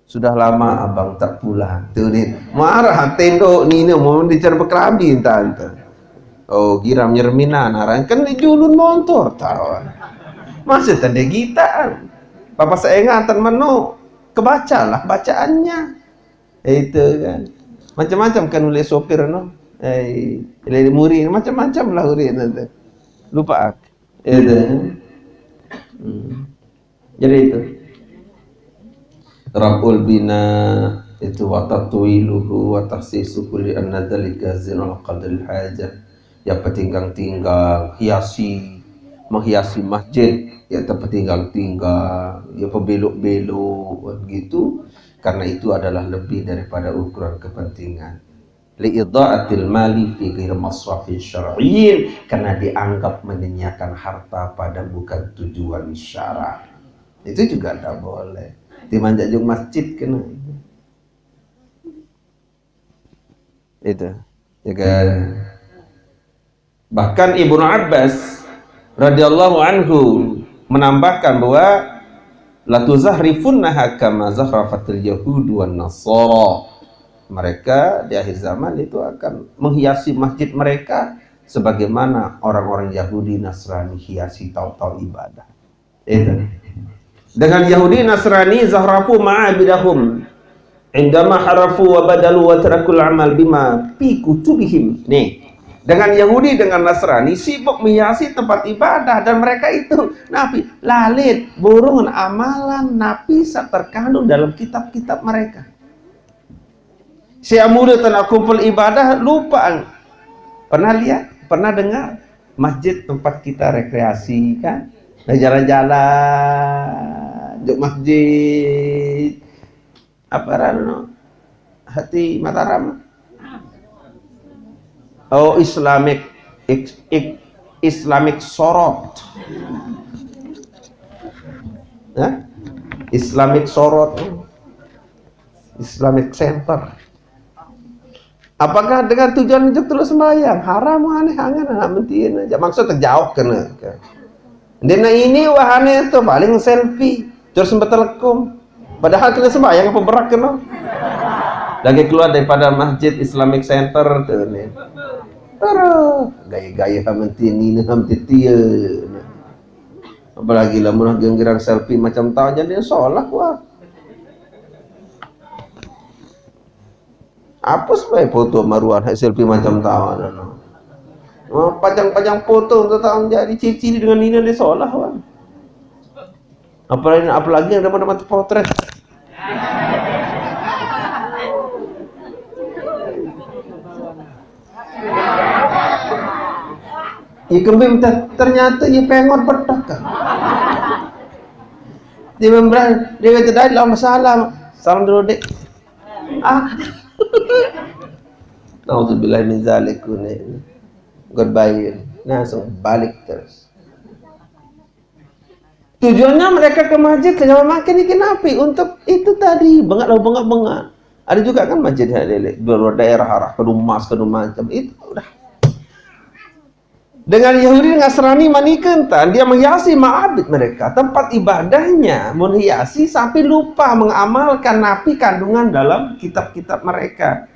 Sudah lama abang tak pulang. Tu ni. Marah tendok ni ni mau dicar bekelambi entah-entah. Oh, giram nyerminan arang kan di julun montor tau. Masih tende gitaan. Papa seengatan meno. Kebacalah bacaannya. Itu kan. Macam-macam kan oleh sopir no. Eh, oleh muri macam-macam lah urin nanti. Lupa ak. Itu. Hmm. Jadi itu. Raf'ul bina itu wa tatwiluhu wa tahsisuhu li anna dzalika zinul qadril hajah. Ya petinggang-tinggang, hiasi, menghiasi masjid, ya terpetinggang-tinggang, ya pebelok-belok gitu. Karena itu adalah lebih daripada ukuran kepentingan. Liidha'atil mali fi ghairi masrafin syar'iyyin, karena dianggap menyanyiakan harta pada bukan tujuan syara. Itu juga tidak boleh. Timan jajuk masjid kena. Itu. Ya kan? Bahkan Ibnu Abbas radhiyallahu anhu menambahkan bahwa latuzahrifunnaha kama zahrafatil yahud wan nasara. Mereka di akhir zaman itu akan menghiasi masjid mereka sebagaimana orang-orang Yahudi Nasrani hiasi tahu-tahu ibadah. Itu. Dengan Yahudi Nasrani zahrafu ma'abidahum indama harafu wa badalu wa tarakul amal bima fi kutubihim. Nih, dengan Yahudi dengan Nasrani sibuk menghiasi tempat ibadah dan mereka itu napi lalit burung amalan napi terkandung dalam kitab-kitab mereka. Saya muda tak nak kumpul ibadah, lupa. Pernah lihat? Pernah dengar? Masjid tempat kita rekreasi, kan? Nah, jalan-jalan, juk masjid. Apa rano? Hati Mataram. Oh, Islamic, ik- ik- Islamic Sorot. Ya? Islamic Sorot. Islamic Center. Apakah dengan tujuan untuk terus sembahyang? Haram, aneh, angen, anak mentiin aja. Maksud terjauh kena. Dina ini wahane itu paling selfie, terus sempet telekum. Padahal kena sembahyang apa berak kena. Lagi keluar daripada Masjid Islamic Center tu ni. Terus gaya-gaya ham mentiin ini ham titia. Apalagi lamun girang selfie macam tahu jadi salah wah. Apa sebagai foto maruan hai selfie macam tahu anu. Pajang-pajang foto untuk tahu jadi ciri-ciri dengan ini dia salah wah. Apalagi apalagi yang dapat dapat potret. Ya kembali ternyata ya pengon petak kan. Dia membrang dia kata dah dalam masalah. Salam dulu dek. Ah. Nauzubillah min zalik. Goodbye. Langsung balik terus. Tujuannya mereka ke masjid segala makin ini kenapa? Untuk itu tadi bengak lo bengak bengak. Ada juga kan masjid lele dua dua daerah arah ke rumah ke rumah macam itu udah. Dengan Yahudi Nasrani manikan tan dia menghiasi ma'abid mereka tempat ibadahnya menghiasi sampai lupa mengamalkan napi kandungan dalam kitab-kitab mereka.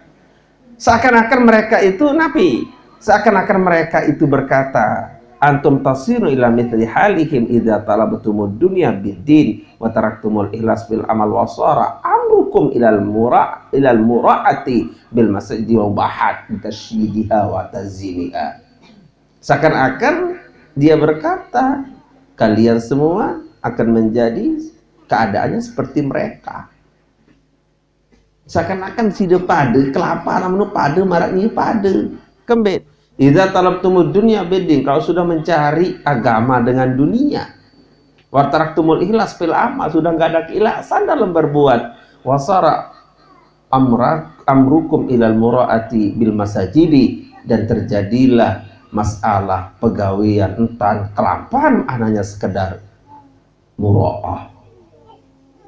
Seakan-akan mereka itu napi, seakan-akan mereka itu berkata, antum tasiru ila mithli halihim idza talabtumud dunya bid din wa taraktumul ikhlas fil amal wa sara amrukum ilal mura ilal muraati bil masjidi wa bahat tasyidiha wa taziniha. Seakan-akan dia berkata, kalian semua akan menjadi keadaannya seperti mereka. Seakan-akan sida pada kelapa namanya pada marak ni pada. Kembit. Idza talabtumud dunya bid din, kalau sudah mencari agama dengan dunia. Wa taraktumul ikhlas fil amal, sudah nggak ada keikhlasan dalam berbuat. Wa sara amra amrukum ilal muraati bil masajidi, dan terjadilah masalah pegawean entan kelapan ananya sekedar muraah,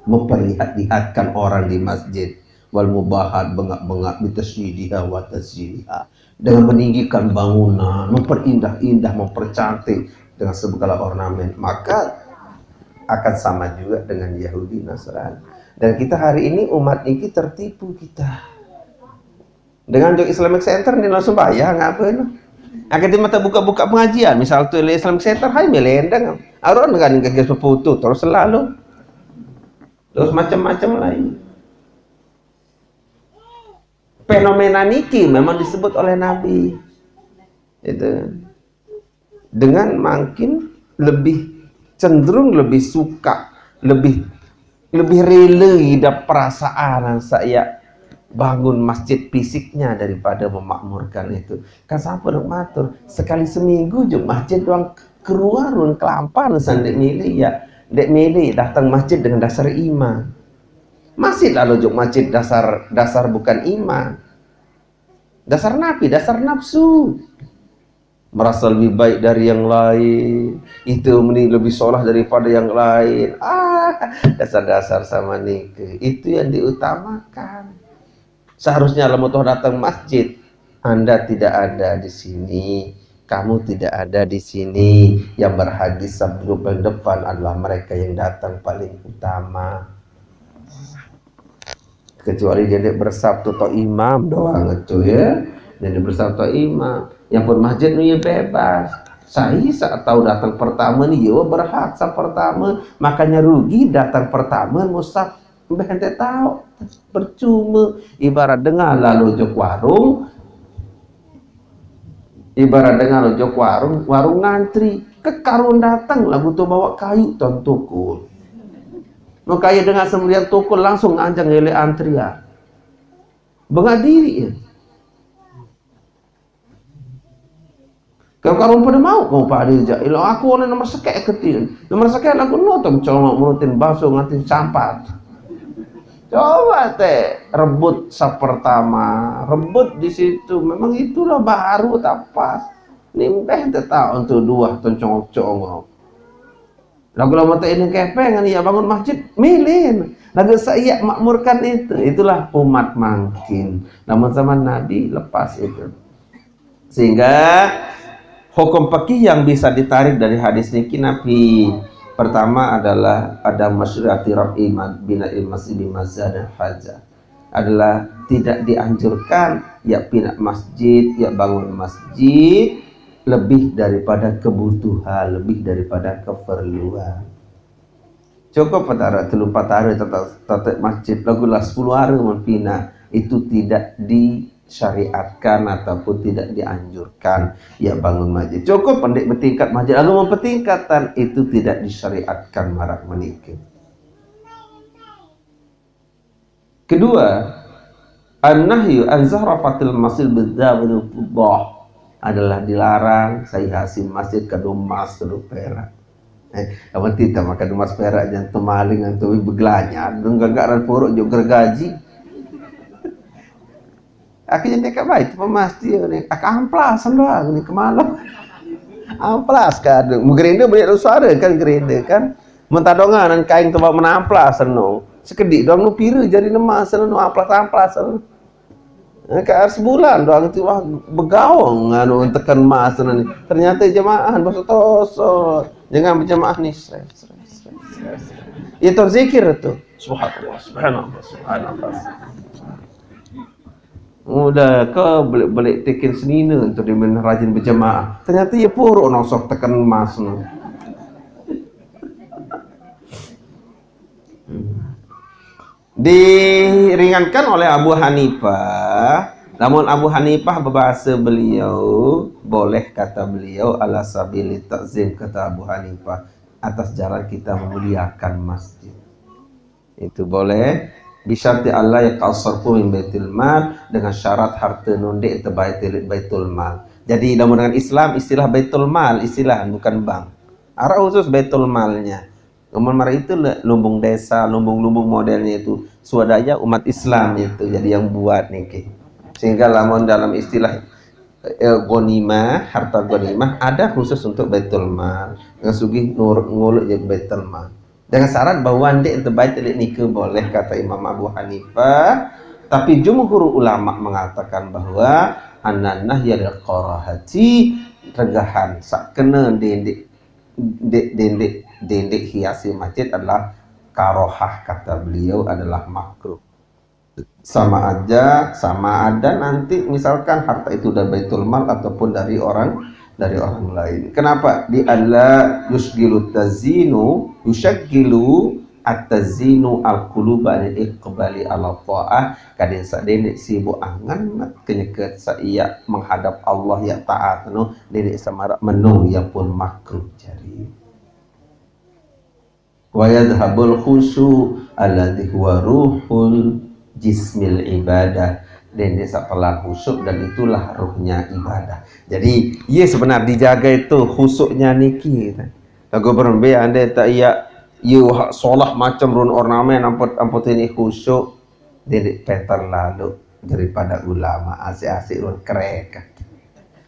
memperlihat-lihatkan orang di masjid, wal mubahat, bengak-bengak, bitasyidiha wa tasyiniha, dengan meninggikan bangunan, memperindah-indah, mempercantik dengan segala ornamen, maka akan sama juga dengan Yahudi Nasrani. Dan kita hari ini umat ini tertipu kita. Dengan jok Islamic Center ni langsung bayar ngapa ni? Akan dia mata buka-buka pengajian, misal tu Islamic Center, hai melendang. Aron kan ke seputu terus selalu. Terus macam-macam lain. Fenomena niki memang disebut oleh Nabi. Itu dengan makin lebih cenderung lebih suka, lebih lebih rela ida perasaan saya bangun masjid fisiknya daripada memakmurkan itu. Kan siapa nak matur? Sekali seminggu je masjid doang keluar run kelampan san dek milih ya. Dek milih datang masjid dengan dasar iman. Masih lalu juk masjid dasar dasar bukan iman. Dasar napi? Dasar nafsu. Merasa lebih baik dari yang lain, itu meni lebih solah daripada yang lain. Ah, dasar-dasar sama nika. Itu yang diutamakan. Seharusnya lama toh datang masjid, Anda tidak ada di sini, kamu tidak ada di sini. Yang berhadis sebelum paling depan adalah mereka yang datang paling utama. Kecuali dia dek bersabtu tok imam doang itu ya. Dia dek bersabtu tok imam. Yang pun masjid ni bebas. Saya saat tahu datang pertama ni, ya berhak sa pertama. Makanya rugi datang pertama musab. Mbah ente tahu. Percuma. Ibarat dengar lalu jok warung. Ibarat dengar jok warung, warung ngantri. Kekarun datang lagu tu bawa kayu tuan tukul. Maka ia dengar semerian tukul langsung anjang ele antrian. Bengak diri ya. Kalau kamu pada mau, kamu pada aja. Ilo aku oleh nomor sekek ketin. Nomor sekek lagu nonton congok menutin baso ngatin campat. Coba teh rebut sa pertama, rebut di situ. Memang itulah baru tak pas. Nimbeh teh tak untuk dua ton congok-congok. Lagu lama tak ini kepeng, ia bangun masjid, milin. Lagu saya makmurkan itu. Itulah umat mangkin. Namun zaman Nabi lepas itu. Sehingga hukum fikih yang bisa ditarik dari hadis niki napi? Pertama adalah ada masyru'ati raf'i ma-, bina'il masjid bima zada haja. Adalah tidak dianjurkan ya pina masjid, ya bangun masjid lebih daripada kebutuhan, lebih daripada keperluan. Cukup petara telu patara tetap tetap masjid lagu lah sepuluh hari mun pina, itu tidak disyariatkan ataupun tidak dianjurkan ya bangun masjid. Cukup pendek bertingkat masjid lalu mempertingkatan itu tidak disyariatkan marak menikah. Kedua, an-nahyu an zahrafatil masjid bidzahab wal fiddah adalah dilarang saya hasil masjid kado emas kado perak. Eh, apa kita makan emas perak jangan temaling atau begelanya dan gagaran puruk juga gergaji. Aku jadi dekat baik tu pemasti ni. Aku amplas doang ni kemalam. Amplas kado. Gerenda banyak suara kan gerenda kan. Mentadongan dan kain tu bawa menamplas no. Sekedik dong nu pira jadi nemas no amplas-amplas no. Ka sebulan doang tu wah begaung anu tekan mas ni. Ternyata jemaah bertoso. Jangan berjemaah ni. Itu zikir tu. Subhanallah, subhanallah, subhanallah. Udah ke balik-balik tekin senina tu dia main rajin berjemaah. Ternyata ia puruk nosok tekan emas no. Diringankan oleh Abu Hanifah. Namun Abu Hanifah berbahasa beliau, boleh kata beliau, ala sabili takzim, kata Abu Hanifah, atas jalan kita memuliakan masjid. Itu boleh. Bisyarti Allah ya kasarku min baitul mal, dengan syarat harta nundek terbaik telit baitul mal. Jadi namun dengan Islam istilah baitul mal, istilah bukan bank. Arah khusus baitul malnya. Namun mara itu le, lumbung desa, lumbung-lumbung modelnya itu swadaya umat Islam itu jadi yang buat niki. Sehingga lamun dalam istilah eh, gonimah, harta gonimah ada khusus untuk baitul mal. Yang sugih nur nguluk jadi baitul mal. Dengan syarat bahwa ndik terbaik telit nika boleh kata Imam Abu Hanifah. Tapi jumhur ulama mengatakan bahwa ananah ya lil karahati regahan sak kena dendik dendik dendik hiasi masjid adalah karohah kata beliau adalah makruh. Sama aja, sama ada nanti misalkan harta itu dari baitul mal ataupun dari orang dari orang lain. Kenapa? Di Allah yusgilu tazinu, yusgilu at-tazinu al-quluba anil iqbali ala ta'ah. Kadin sak dendik sibuk angan mat kenyeket sak ia menghadap Allah ya taat no dendik samarak menung ia pun makruh jari. Wa yadhhabul khusyu alladzi huwa ruhul jismil ibadah. Dan dia sapalah khusyuk dan itulah ruhnya ibadah. Jadi, ia sebenar dijaga itu khusyuknya niki. Lagu berembe andai tak ia ia hak solah macam run ornamen amput amput ini khusyuk. Dia pentar lalu daripada ulama asik-asik run kerek.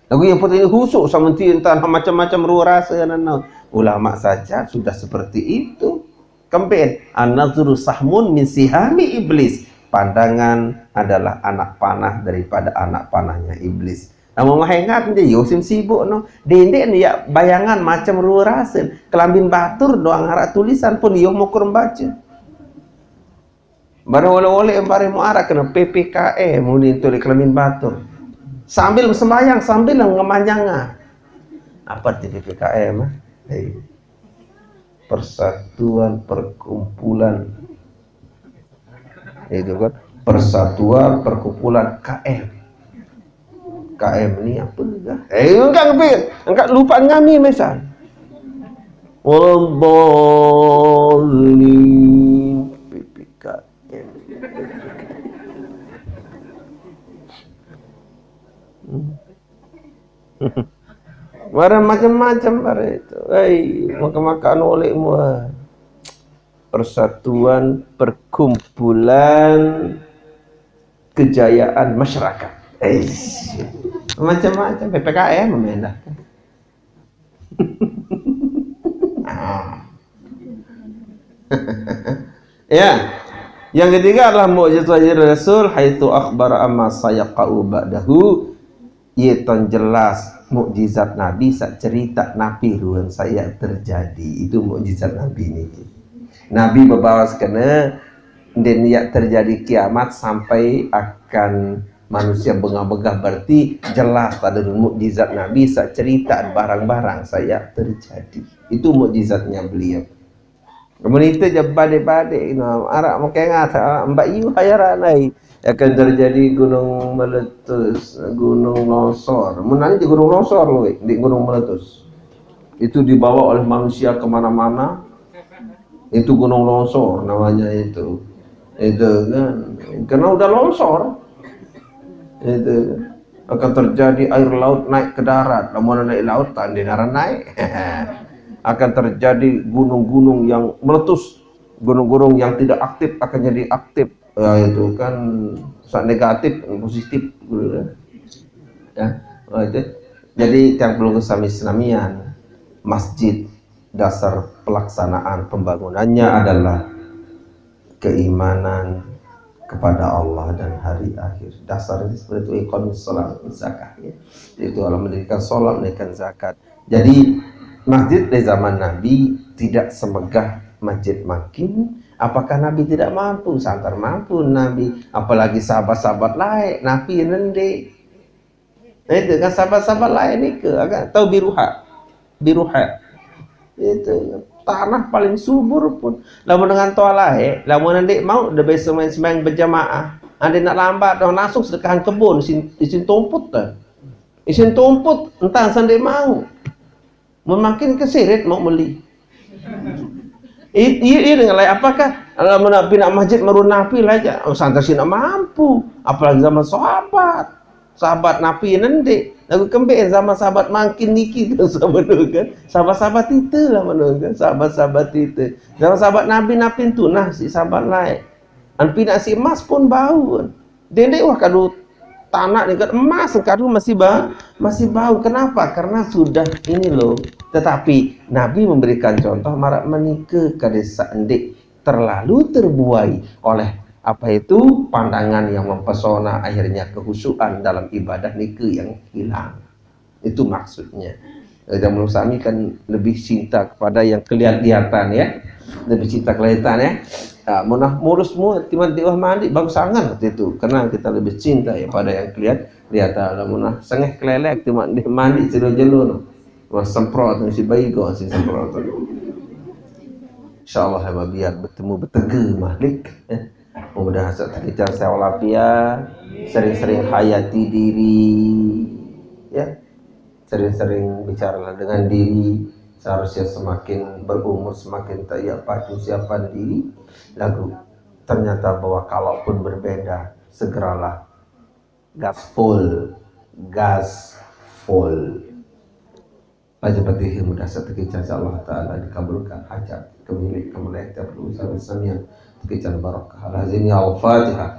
Lagu yang penting khusyuk sama entah macam-macam ruh rasa nana. Ulama saja sudah seperti itu. Kempin, an-nazru sahmun min sihami iblis. Pandangan adalah anak panah daripada anak panahnya iblis. Namun mahengat dia yo sim sibuk no. Dendik ni ya bayangan macam ruh rasa. Kelambin batur doang harap tulisan pun yo mukur baca. Barang oleh-oleh barang muarak kena P P K M muni tu di kelamin batur. Sambil sembahyang sambil ngemanjanga. Apa ti P P K M? Eh? Persatuan perkumpulan itu kan persatuan perkumpulan K M. K M ni apa dah? Eh, enggak ngebit. Enggak lupa ngami mesan. Waladdallin. P P K M. Barang macam-macam barang itu. Hei, makan-makan oleh mua. Persatuan perkumpulan kejayaan masyarakat. Eh, macam-macam P P K M memindahkan. Ah. Ya. Yang ketiga adalah mukjizat Rasul haitsu akhbara amma sayaqa'u ba'dahu. Ia ton jelas mukjizat Nabi sak cerita napi ruang saya terjadi. Itu mukjizat Nabi ni. Nabi bebawas kena dan ia terjadi kiamat sampai akan manusia bengah-begah berarti jelas pada mukjizat Nabi sak cerita barang-barang saya terjadi. Itu mukjizatnya beliau. Kemudian itu je badai-badai no, arak makan ngas, arak mbak iu hayaran ai. Akan terjadi gunung meletus, gunung longsor. Menanya je gunung longsor loh, di gunung meletus. Itu dibawa oleh manusia kemana-mana. Itu gunung longsor namanya itu. Itu kan. Karena udah longsor. Itu akan terjadi air laut naik ke darat. Namun naik laut tak ada naik. Akan terjadi gunung-gunung yang meletus, gunung-gunung yang tidak aktif akan jadi aktif. Ya, itu kan saat negatif, positif gitu kan. Ya, itu. Jadi tiang perlu sami senamian masjid dasar pelaksanaan pembangunannya adalah keimanan kepada Allah dan hari akhir. Dasarnya seperti itu iqamis salat zakat ya. Itu Allah mendirikan salat, mendirikan zakat. Jadi masjid di zaman Nabi tidak semegah masjid mangkin, apakah Nabi tidak mampu? Santer mampu Nabi, apalagi sahabat-sahabat lain, Nabi nende. Nah, itu kan sahabat-sahabat lain ni ke, agak tahu Biruha. Biruha. Itu tanah paling subur pun. Lamun dengan toa lain, lamun nanti mau udah biasa main sembahyang berjamaah. Nanti nak lambat dong, langsung sedekahan kebun, isin, isin tumput dah. Isin tumput, entah sendiri mau. Memakin kesirit mau beli. Iya, iya, dengan lain, apakah kalau mau nak pindah masjid marun Nabi lah aja, oh, santer sih nak mampu, apalagi zaman sahabat. Sahabat Nabi nanti, lagu kembali zaman sahabat mangkin niki kan, sahabat itu kan, sahabat-sahabat itu lah, menurut kan, sahabat-sahabat itu. Zaman sahabat Nabi, Nabi itu nah si sahabat lain. An pindah si emas pun bau. Dendek wah kado tanah ni kan emas, kado masih ba, masih bau. Kenapa? Karena sudah ini loh. Tetapi Nabi memberikan contoh marak menikah ke desa endik terlalu terbuai oleh apa itu, pandangan yang mempesona, akhirnya kehusuan dalam ibadah nike yang hilang. Itu maksudnya. Yang menurut kami kan lebih cinta kepada yang kelihatan-lihatan ya, lebih cinta kelihatan ya. Nah, munah mulus mu timan tiwah mandi bagus sangat waktu itu, karena kita lebih cinta ya pada yang kelihatan-lihatan. Munah sengeh kelelek timan dia mandi jelo-jelo no. Wah, semprot si bayi kok si semprot. Insyaallah ya biar bertemu bertege malik. Mudah-mudahan sehat kecil sehat walafiat, sering-sering hayati diri, ya, sering-sering bicaralah dengan diri. Seharusnya semakin berumur semakin tak ya pacu siapan diri. Lagu ternyata bahwa kalaupun berbeda, segeralah gas full, gas full. Aja petihi mudah setekican, insya Allah Ta'ala dikabulkan hajat kemilik kemilik tiap usaha bersamian. Tekican barokah. Al-Hazin ya Al-Fatihah.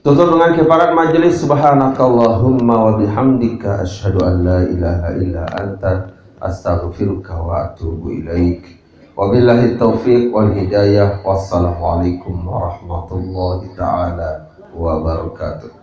Tutup dengan kifarat majelis. Subhanakallahumma wa bihamdika, asyhadu an la ilaha illa anta, astaghfiruka wa atubu ilaik. Wabillahi taufiq wal hidayah. Wassalamualaikum warahmatullahi taala wabarakatuh.